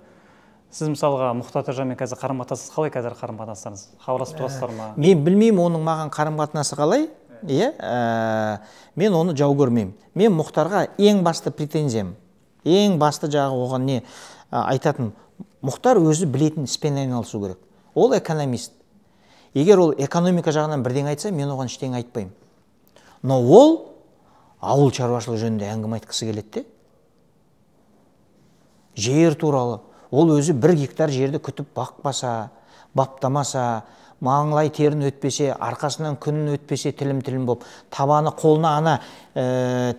Speaker 2: Сіз мысалға Мұхтар Тайжанмен қазір қарым-қатынасыңыз қалай, қазір қарым-қатынастарыңыз? Хабарласып тұрасыздар ма?
Speaker 1: Мен білмеймін оның маған қарым-қатынасы қалай. Иә, мен оны жау көрмеймін. Мен Мұхтарға ең басты претензиям, ең басты жағы оған не айтатын, Мұхтар өзі білетін іспен айналысу керек. Ол экономист. Егер ол экономика жағынан бірдеңе айтса, мен оған ештеңе айтпаймын. Но ол ауыл шаруашылығы жөнінде әңгіме айтқысы келеді де. Жер туралы. Ол өзі 1 гектар жерді күтіп бақпаса, баптамаса, маңлай терін өтпесе, арқасынан күнін өтпесе, тілім-тілім боп, табаны қолына ана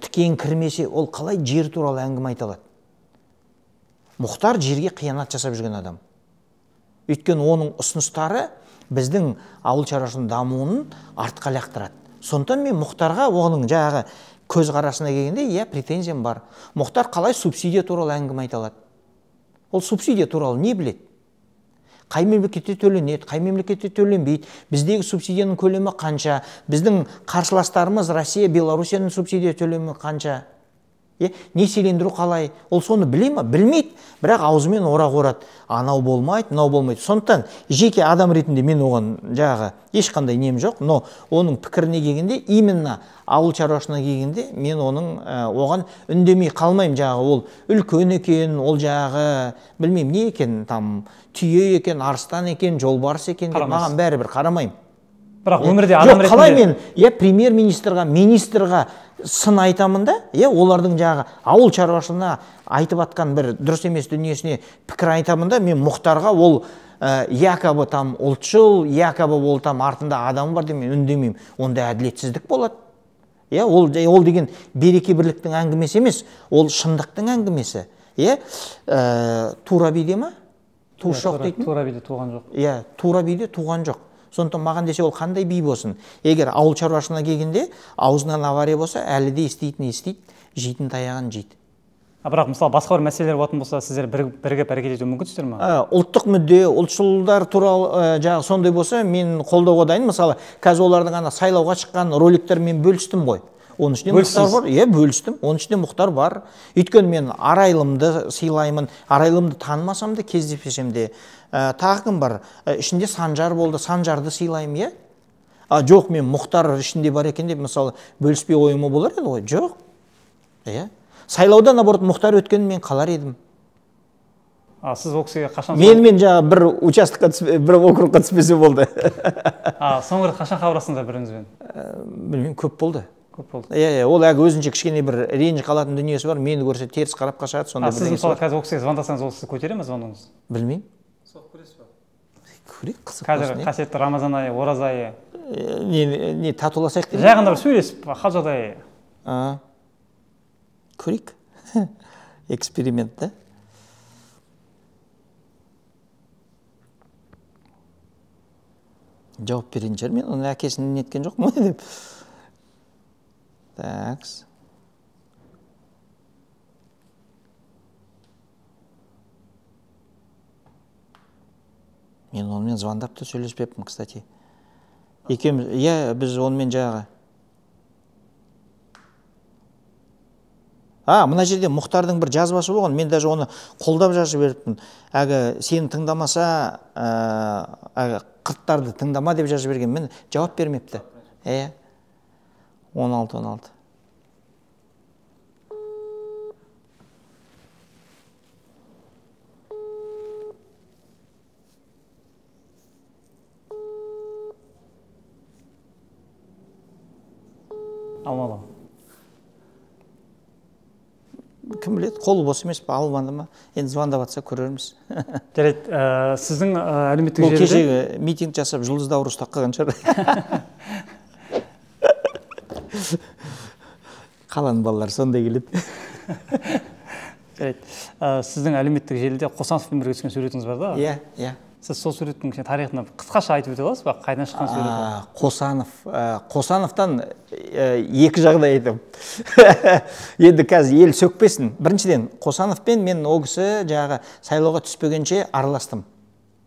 Speaker 1: тікен кірмесе, ол қалай жер туралы әңгіме айта алады? Мұхтар жерге қиянат жасап жүрген адам. Өйткені оның ұсыныстары біздің ауыл шаруашылығының дамуын артқа лақтырады. Сондықтан мен Мұхтарға оның жаңағы көзқарасына келгенде, иә, претензиям бар. Мұхтар қалай субсидия туралы әңгіме айта алады? Ол субсидия туралы не біледі? Қай мемлекетте төленеді, қай мемлекетте төленбейді, біздегі субсидияның көлемі қанша, біздің қарсыластарымыз Россия, Белоруссияның субсидия төлемі қанша? Несиелендіру қалай? Ол соны біле ма? Білмейді, бірақ аузымен орақ орады. Анау болмайды, мынау болмайды. Сондықтан жеке адам ретінде мен оған жаңағы ешқандай нем жоқ, но оның пікіріне келгенде, именно ауыл шаруашылығына келгенде мен оның оған үндемей қалмаймын. Жаңағы ол үлкен екен, ол жаңағы білмеймін не екен, там түйе екен, арыстан екен, жолбарыс екен деп маған бәрібір, қарамаймын.
Speaker 2: Бірақ өмірде адам ретінде
Speaker 1: қалай мен премьер-министрға, министрға сын айтамын да, олардың жаңағы ауыл шаруашылығына айтып атқан бір дұрыс емес дүниесіне пікір айтамын да, мен Мұхтарға ол якобы там ұлтшыл, якобы ол там артында адамы бар деп мен үндемеймін. Онда әділетсіздік болады. Ол деген береке бірліктің әңгімесі емес, ол шындықтың әңгімесі. Тура биде ма? Туыс жоқ дейтін?
Speaker 2: Тура биде туған жоқ.
Speaker 1: Иә, тура биде туған жоқ. Сондықтан маған десе ол қандай би болсын. Егер ауыл шаруашылығына келгенде аузынан авария болса, әлі де еститін естиді, жейтін таяғын жейді.
Speaker 2: Бірақ мысалы басқа бір мәселелер болатын болса, сіздер бірігіп әрекет етуі мүмкінсіздер ма?
Speaker 1: Ұлттық мүдде, ұлтшылдар туралы жаңағы сондай болса, мен қолдауға дайын. Мысалы, қазір олардың ана сайлауға шыққан роликтермен бөлістім ғой. Оның ішінде Мұхтар бар. Иә, бөлістім. Оның ішінде Мұхтар бар. Өйткені мен Арайлымды сыйлаймын. Арайлымды танымасам да, кездеспесем де. Тағы кім бар? Ішінде Санжар болды. Санжарды сыйлаймын, иә? Жоқ, мен Мұхтар ішінде бар екен деп, мысалы, бөліспей қоюыма болар еді ғой. Жоқ. Иә. Сайлауда, наоборот, Мұхтар өткенін мен қалар едім.
Speaker 2: Сіз ол кісіге қашан...
Speaker 1: Менімен жаңа бір участокқа, бір округқа түспесе болды.
Speaker 2: Соңғы рет қашан хабарластыңыздар біріңізбен?
Speaker 1: Білмеймін, көп болды.
Speaker 2: Көп болды.
Speaker 1: Иә, ол әлгі өзінше кішкене бір ренжі қалатын дүниесі бар, мені көрсе теріс қарап қашады, сондай
Speaker 2: бірдеңесі бар. Сіз мысалы қазір ол кісіге звондасаңыз, ол сізді көтере ме звондыңыз?
Speaker 1: Білмеймін.
Speaker 2: Соғып көресіз ба?
Speaker 1: Көрейік, қызық
Speaker 2: болсын. Қазір қасиетті Рамазан айы, ораза айы.
Speaker 1: Не татуласайық деймін?
Speaker 2: Жай ғана бір сөйлесіп, хал жағдай.
Speaker 1: Көрейік. Эксперимент, да? Жауап берейін шығар, мен оның әкесін неткен жоқпын ғой деп. Такс. Мен онымен звондап та сөйлеспеппін, кстати. Екеуміз, иә, біз онымен жаңағы. Мына жерде Мұхтардың бір жазбасы болған, мен даже оны қолдап жазып беріппін. Әлгі сені тыңдамаса, әлгі қырттарды тыңдама деп жазып берген, мен жауап бермепті. Иә. 16-16.
Speaker 2: Алмалы.
Speaker 1: Кім біледі, қолы бос емес пе, алмады ма? Енді звондап атса көрерміз.
Speaker 2: Жарайды, сіздің әлеуметтік желіде...
Speaker 1: Бұл кешегі митинг жасап, Жұлдызды ауру ұстап қалған шығар. Қаланың балалары сондай келеді.
Speaker 2: Жарайды. Сіздің әлеуметтік желіде Қосановпен бірге түскен суретіңіз бар да?
Speaker 1: Иә, иә.
Speaker 2: Сіз сол суреттің тарихын қысқаша айтып өте аласыз ба? Қайдан шыққан сурет ол?
Speaker 1: Қосанов. Қосановтан екі жағдай айтамын. Енді қазір ел сөкпесін. Біріншіден, Қосановпен мен ол кісі жаңағы сайлауға түспегенше араластым.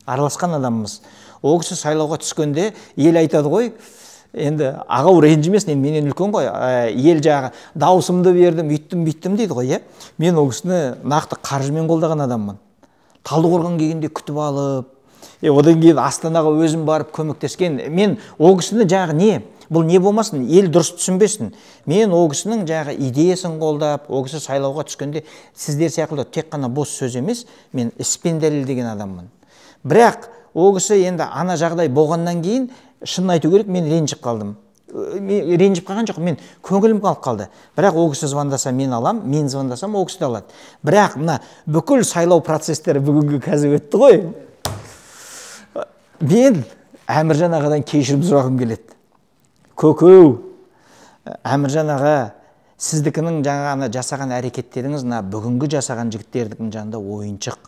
Speaker 1: Араласқан адамымыз. Ол кісі сайлауға түскенде ел айтады ғой, енді ағау ренжімесін, енді менен үлкен ғой, ел жағы дауысымды бердім, үйттім, бүйттім дейді ғой, иә. Мен ол кісіні нақты қаржымен қолдаған адаммын. Талдықорған келгенде күтіп алып, одан кейін Астанаға өзім барып көмектескен. Мен ол кісіні жағы не, бұл не болмасын, ел дұрыс түсінбесін. Мен ол кісінің жағы идеясын қолдап, ол кісі сайлауға түскенде сіздер сияқты тек қана бос сөз емес, мен іспен дәлелдеген адаммын. Бірақ ол кісі енді ана жағдай болғаннан кейін, шынын айту керек, мен ренжіп қалдым. Мен ренжіп қалған жоқ, мен көңілім қалып қалды. Бірақ ол кісі звондаса мен алам, мен звондасам ол кісі де алады. Бірақ мына бүкіл сайлау процестері бүгінгі қазір өтті ғой. Мен Әміржан ағадан кешірім сұрағым келеді. Көкеу, Әміржан аға, сіздікінің жаңа ана жасаған әрекеттеріңіз мына бүгінгі жасаған жігіттердің жанында ойыншық.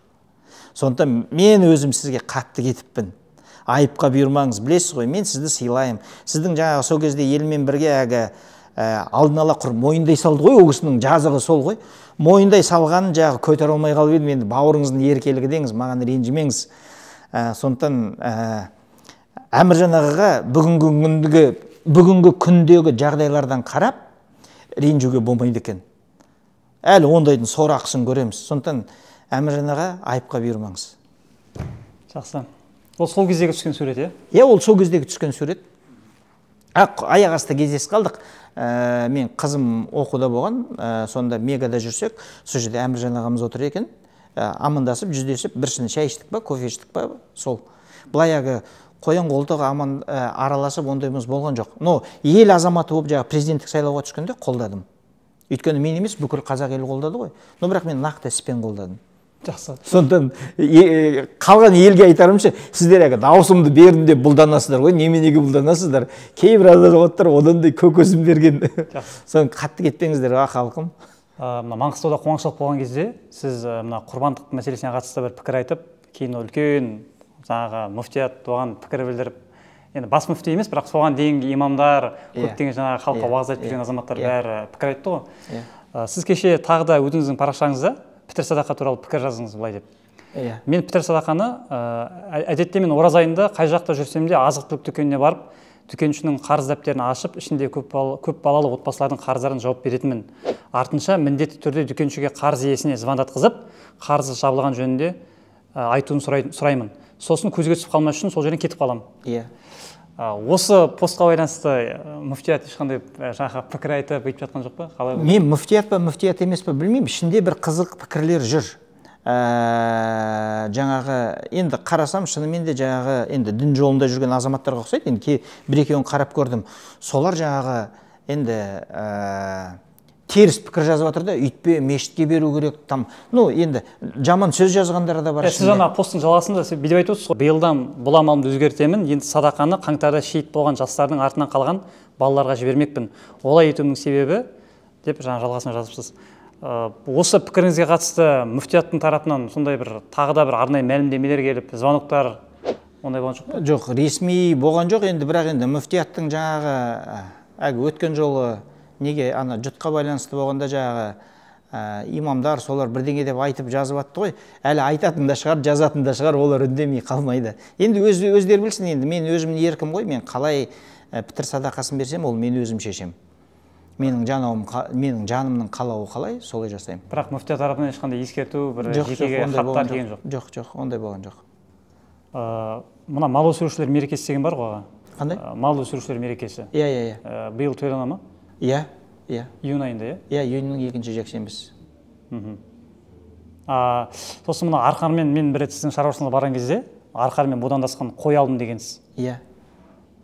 Speaker 1: Сондықтан мен өзім сізге қатты кетіппін. Айыпқа бұйырмаңыз, білесіз ғой, мен сізді сыйлаймын. Сіздің жаңағы сол кезде елмен бірге әлгі алдын ала құр мойындай салды ғой, ол кісінің жазығы сол ғой. Мойындай салғанын жаңағы көтере алмай қалып едім, енді бауырыңыздың еркелігі деңіз, маған ренжімеңіз. Сондықтан Әміржан ағаға бүгінгі күндегі жағдайлардан қарап ренжуге болмайды екен. Әлі ондайдың сорақысын көреміз. Сондықтан Әміржан аға, айыпқа бұйырмаңыз.
Speaker 2: Жақсы. Ол сол кездегі түскен сурет, иә?
Speaker 1: Иә, ол сол кездегі түскен сурет. Аяқ асты кездесіп қалдық. Мен қызым оқуда болған, сонда Мегада жүрсек, сол жерде Әміржан ағамыз отыр екен. Амандасып, жүздесіп, бір шыны шай іштік па, кофе іштік па, сол. Былай әлгі қоян қолтық аман араласып ондайымыз болған жоқ. Но ел азаматы болып жаңағы президенттік сайлауға түскенде қолдадым. Өйткені мен емес, бүкіл қазақ елі қолдады ғой. Но бірақ мен нақты іспен қолдадым.
Speaker 2: Жақсы.
Speaker 1: Сондықтан қалған елге айтарымша, сіздер әлгі дауысымды бердім деп бұлданасыздар ғой, неменеге бұлданасыздар? Кейбір азаматтар одан да көкесін берген. Соны қатты кетпеңіздер, а халқым.
Speaker 2: Мына Маңғыстауда қуаңшылық болған кезде сіз мына құрбандық мәселесіне қатысты бір пікір айтып, кейін үлкен жаңағы мүфтият оған пікір білдіріп, енді бас мүфти емес, бірақ соған дейінгі имамдар, көптеген жаңағы халыққа уағыз айтып жүрген азаматтар бәрі пікір айтты ғой. Сіз кеше тағы да өзіңіздің парақшаңызда пітір садақа туралы пікір жаздыңыз былай деп. Мен пітір садақаны әдетте мен ораза айында қай жақта жүрсем де азық-түлік дүкеніне барып, дүкеншінің қарыз дәптерін ашып, ішінде көп балалы отбасылардың қарыздарын жауап беретінмін. Артынша міндетті түрде дүкеншіге қарыз иесіне звондатқызып, қарызы жабылған жөнінде айтуын сұраймын. Сосын көзге түсіп қалмас үшін сол жерден кетіп қаламын. Осы постқа байланысты мүфтият ешқандай жаңағы пікір айтып өйтіп жатқан жоқ па? Қалай?
Speaker 1: Мен мүфтият па, мүфтият емес па білмеймін. Ішінде бір қызық пікірлер жүр. Жаңағы енді қарасам, шынымен де жаңағы енді дін жолында жүрген азаматтарға ұқсайды. Енді бір екеуін қарап көрдім. Солар жаңағы енді теріс пікір жазып жатыр да, үйтпе, мешітке беру керек, там, ну, енді жаман сөз жазғандар да бар.
Speaker 2: Сіз жаңа посттың жалғасында бүйтіп айтып отырсыз ғой, биылдан бұл амалымды өзгертемін, енді садақаны қаңтарда шейіт болған жастардың артынан қалған балаларға жібермекпін. Олай етуімнің себебі деп жаңа жалғасына жазыпсыз. Осы пікіріңізге қатысты мүфтияттың тарапынан сондай бір тағы да бір арнайы мәлімдемелер келіп, звоноктар ондай болған жоқ па?
Speaker 1: Жоқ, ресми болған жоқ енді, бірақ енді мүфтияттың жаңағы әлгі өткен жолы неге ана жұтқа байланысты болғанда жаңағы имамдар солар бірдеңе деп айтып жазып атты ғой. Әлі айтатын да шығар, жазатын да шығар, олар үндемей қалмайды. Енді өздері білсін, енді мен өзімнің еркім ғой, мен қалай пітір садақасын берсем, ол мен өзім шешем. Менің жанымның қалауы қалай, солай жасаймын.
Speaker 2: Бірақ мүфти тарапынан ешқандай ескерту, бір жекеге хаттар келген жоқ.
Speaker 1: Жоқ, жоқ, ондай болған жоқ.
Speaker 2: Мына мал өсірушілер мерекесі деген бар ғой аға?
Speaker 1: Қандай?
Speaker 2: Мал өсірушілер мерекесі.
Speaker 1: Иә, иә, иә.
Speaker 2: Биыл тойлана ма?
Speaker 1: Иә, иә.
Speaker 2: Июнь айында, иә?
Speaker 1: Иә, июньнің екінші жексенбісі.
Speaker 2: Сосын мына арқармен, мен бір рет сіздің шаруашылығыңызға барған кезде арқармен будандасқан қой алдым дегенсіз.
Speaker 1: Иә.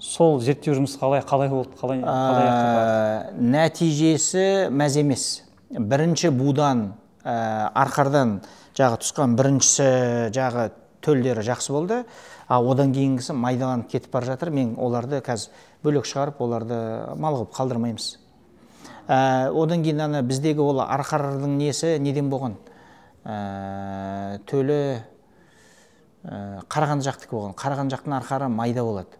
Speaker 2: Сол зерттеу жұмысы қалай болды, қалай аяқталды?
Speaker 1: Нәтижесі мәз емес. Бірінші будан, арқардан жағы түскен біріншісі жағы төлдері жақсы болды. А одан кейінгісі майдаланып кетіп бара жатыр. Мен оларды қазір бөлек шығарып, оларды мал қылып қалдырмаймыз. Одан кейін ана біздегі ол арқардың несі неден болған? Төлі Қарағанды жақтікі болған. Қарағанды жақтың арқары майда болады.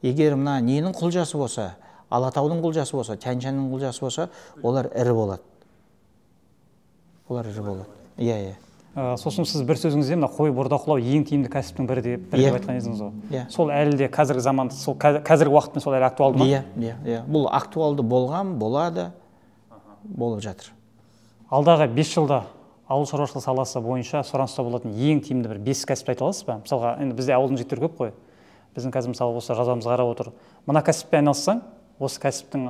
Speaker 1: Егер мына ненің құлжасы болса, Алатаудың құлжасы болса, Тянь-Шаньның құлжасы болса, олар ірі болады. Олар ірі болады. Иә, иә.
Speaker 2: Сосын сіз бір сөзіңізде мына қой бордақылау ең тиімді кәсіптің бірі деп айтқан едіңіз ғой.
Speaker 1: Иә.
Speaker 2: Сол әлі де қазіргі заман, сол қазіргі уақытпен сол әлі актуалды ма?
Speaker 1: Иә, иә, иә. Бұл актуалды болған, болады, болып жатыр.
Speaker 2: Алдағы 5 жылда ауыл шаруашылығы саласы бойынша сұраныста болатын ең тиімді бір 5 кәсіпті айта аласыз ба? Мысалға, енді бізде ауылдың жігіттері көп қой. Біздің қазір мысалы осы жазбамызға қарап отыр. Мына кәсіппен айналыссаң, осы кәсіптің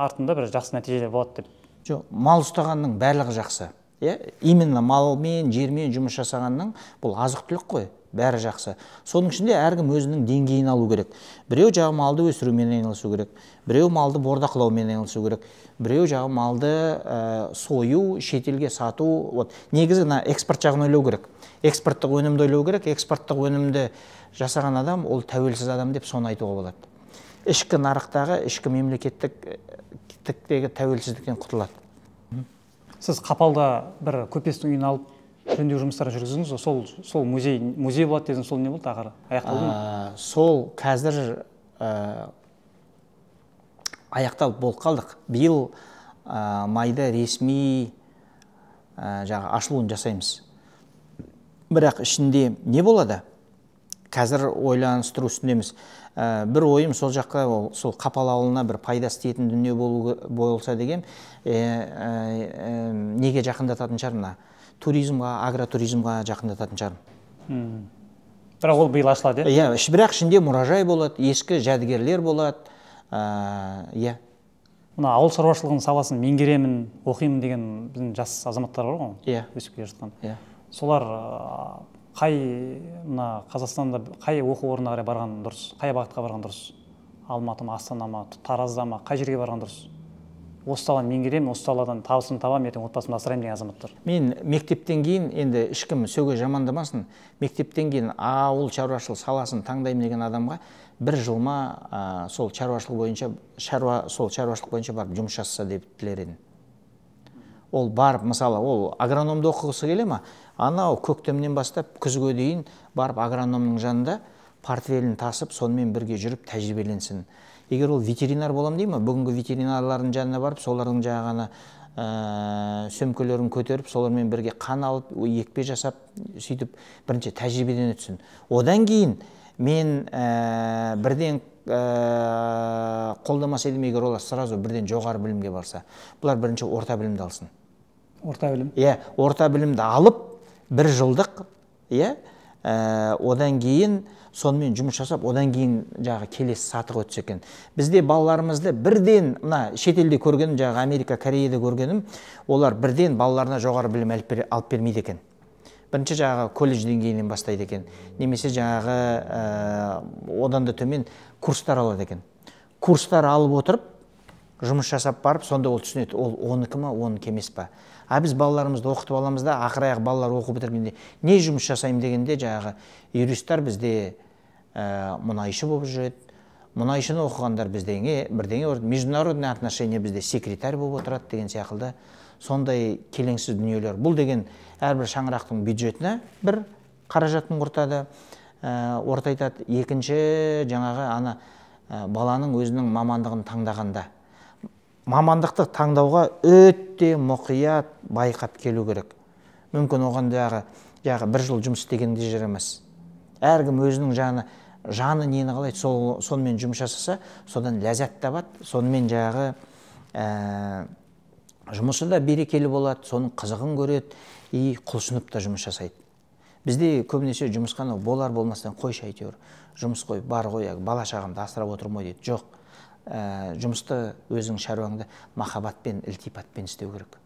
Speaker 2: артында бір жақсы нәтижелер болады деп.
Speaker 1: Жоқ, мал ұстағанның барлығы жақсы. Иә, именно малмен, жермен жұмыс жасағанның бұл азық-түлік қой, бәрі жақсы. Соның ішінде әркім өзінің деңгейін алу керек. Біреу жағы малды өсірумен айналысу керек, біреу малды бордақылаумен айналысу керек, біреу жағы малды сою, шетелге сату. Вот. Негізі мына экспорт жағын ойлау керек. Экспорттық өнімді ойлау керек. Экспорттық өнімді жасаған адам, ол тәуелсіз адам деп соны айтуға болады. Ішкі нарықтағы, ішкі мемлекеттіктегі тәуелсіздіктен құтылады.
Speaker 2: Сіз Қапалда бір көпестің үйін алып, жөндеу жұмыстарын жүргіздіңіз, сол музей болады дедіңіз, сол не болды ақыры? Аяқталды ма?
Speaker 1: Сол қазір аяқталып болып қалдық. Биыл майда ресми жаңа ашылуын жасаймыз. Бірақ ішінде не болады? Қазір ойланыстыру үстіндеміз. Бір ойым сол жаққа, ол, сол Қапал ауылына бір пайдасы тиетін дүние болса деген, неге жақындататын шығар, мына туризмға, агротуризмға жақындататын шығар.
Speaker 2: Бірақ ол биыл ашылады,
Speaker 1: иә? Иә, бірақ ішінде мұражай болады, ескі жәдігерлер болады, иә.
Speaker 2: Мына ауыл шаруашылығының саласын меңгеремін, оқимын деген біздің жас азаматтар бар ғой,
Speaker 1: иә,
Speaker 2: өсіп келе жатқан.
Speaker 1: Иә.
Speaker 2: Солар қай мына Қазақстанда қай оқу орнына қарай барған дұрыс, қай бағытқа барған дұрыс? Алматы ма, Астана ма, Таразда ма, қай жерге барған дұрыс? Осы саланы меңгеремін, осы саладан табысымды табамын, ертең отбасымды асыраймын деген азаматтар.
Speaker 1: Мен мектептен кейін, енді ешкім сөге жамандамасын, мектептен кейін ауыл шаруашылық саласын таңдаймын деген адамға бір жыл ма сол шаруашылық бойынша, сол шаруашылық бойынша барып жұмыс жасаса деп тілер едім. Ол барып, мысалы, ол агрономды оқығысы келе ма? Анау көктемнен бастап күзге дейін барып агрономның жанында портфелін тасып, сонымен бірге жүріп тәжірибеленсін. Егер ол ветеринар болам дей ма, бүгінгі ветеринарлардың жанына барып, солардың жаңағыны сөмкелерін көтеріп, солармен бірге қан алып, екпе жасап, сөйтіп бірінші тәжірибеден өтсін. Одан кейін мен бірден қолдамас едім, егер олар сразу бірден жоғары білімге барса. Бұлар бірінші орта білімді алсын.
Speaker 2: Орта білім?
Speaker 1: Иә, орта білімді алып, бір жылдық, иә, одан кейін сонымен жұмыс жасап, одан кейін жаңағы келесі сатыға өтсе екен. Бізде балаларымызды бірден, мына шетелде көргенім, жаңағы Америка, Кореяда көргенім, олар бірден балаларына жоғары білім алып бермейді екен. Бірінші жаңағы колледж деңгейінен бастайды екен, немесе жаңағы одан да төмен курстар алады екен. Курстар алып отырып, жұмыс жасап барып, сонда ол түсінеді, ол оныкі ма, оныкі емес па. А біз балаларымызды оқытып аламыз да, ақыр аяқ балалар оқу бітіргенде не жұмыс жасаймын дегенде жаңағы юристтар бізде мұнайшы болып жүреді, мұнайшыны оқығандар бізде бірдеңе, международный отношения бізде секретарь болып отырады деген секілді сондай келеңсіз дүниелер. Бұл деген әрбір шаңырақтың бюджетіне бір қаражатын құртады, ортайтады. Екінші жаңағы ана баланың өзінің мамандығын таңдағанда мамандықты таңдауға өте мұқият байқап келу керек. Мүмкін оған жағы бір жыл жұмыс істегенде жарамас. Әркім өзінің жаны нені қалайды, сонымен жұмыс жасаса, содан ләззат табады, сонымен жағы жұмысы да берекелі болады, соның қызығын көреді, и құлшынып та жұмыс жасайды. Бізде көбінесе жұмысқа болар болмастан қойшы әйтеуір, жұмыс қой, бар ғой, бала шағамды асырап отырмын ғой дейді. Жоқ. Жұмысты өзің шаруаңды махаббатпен, ілтипатпен істеу керек.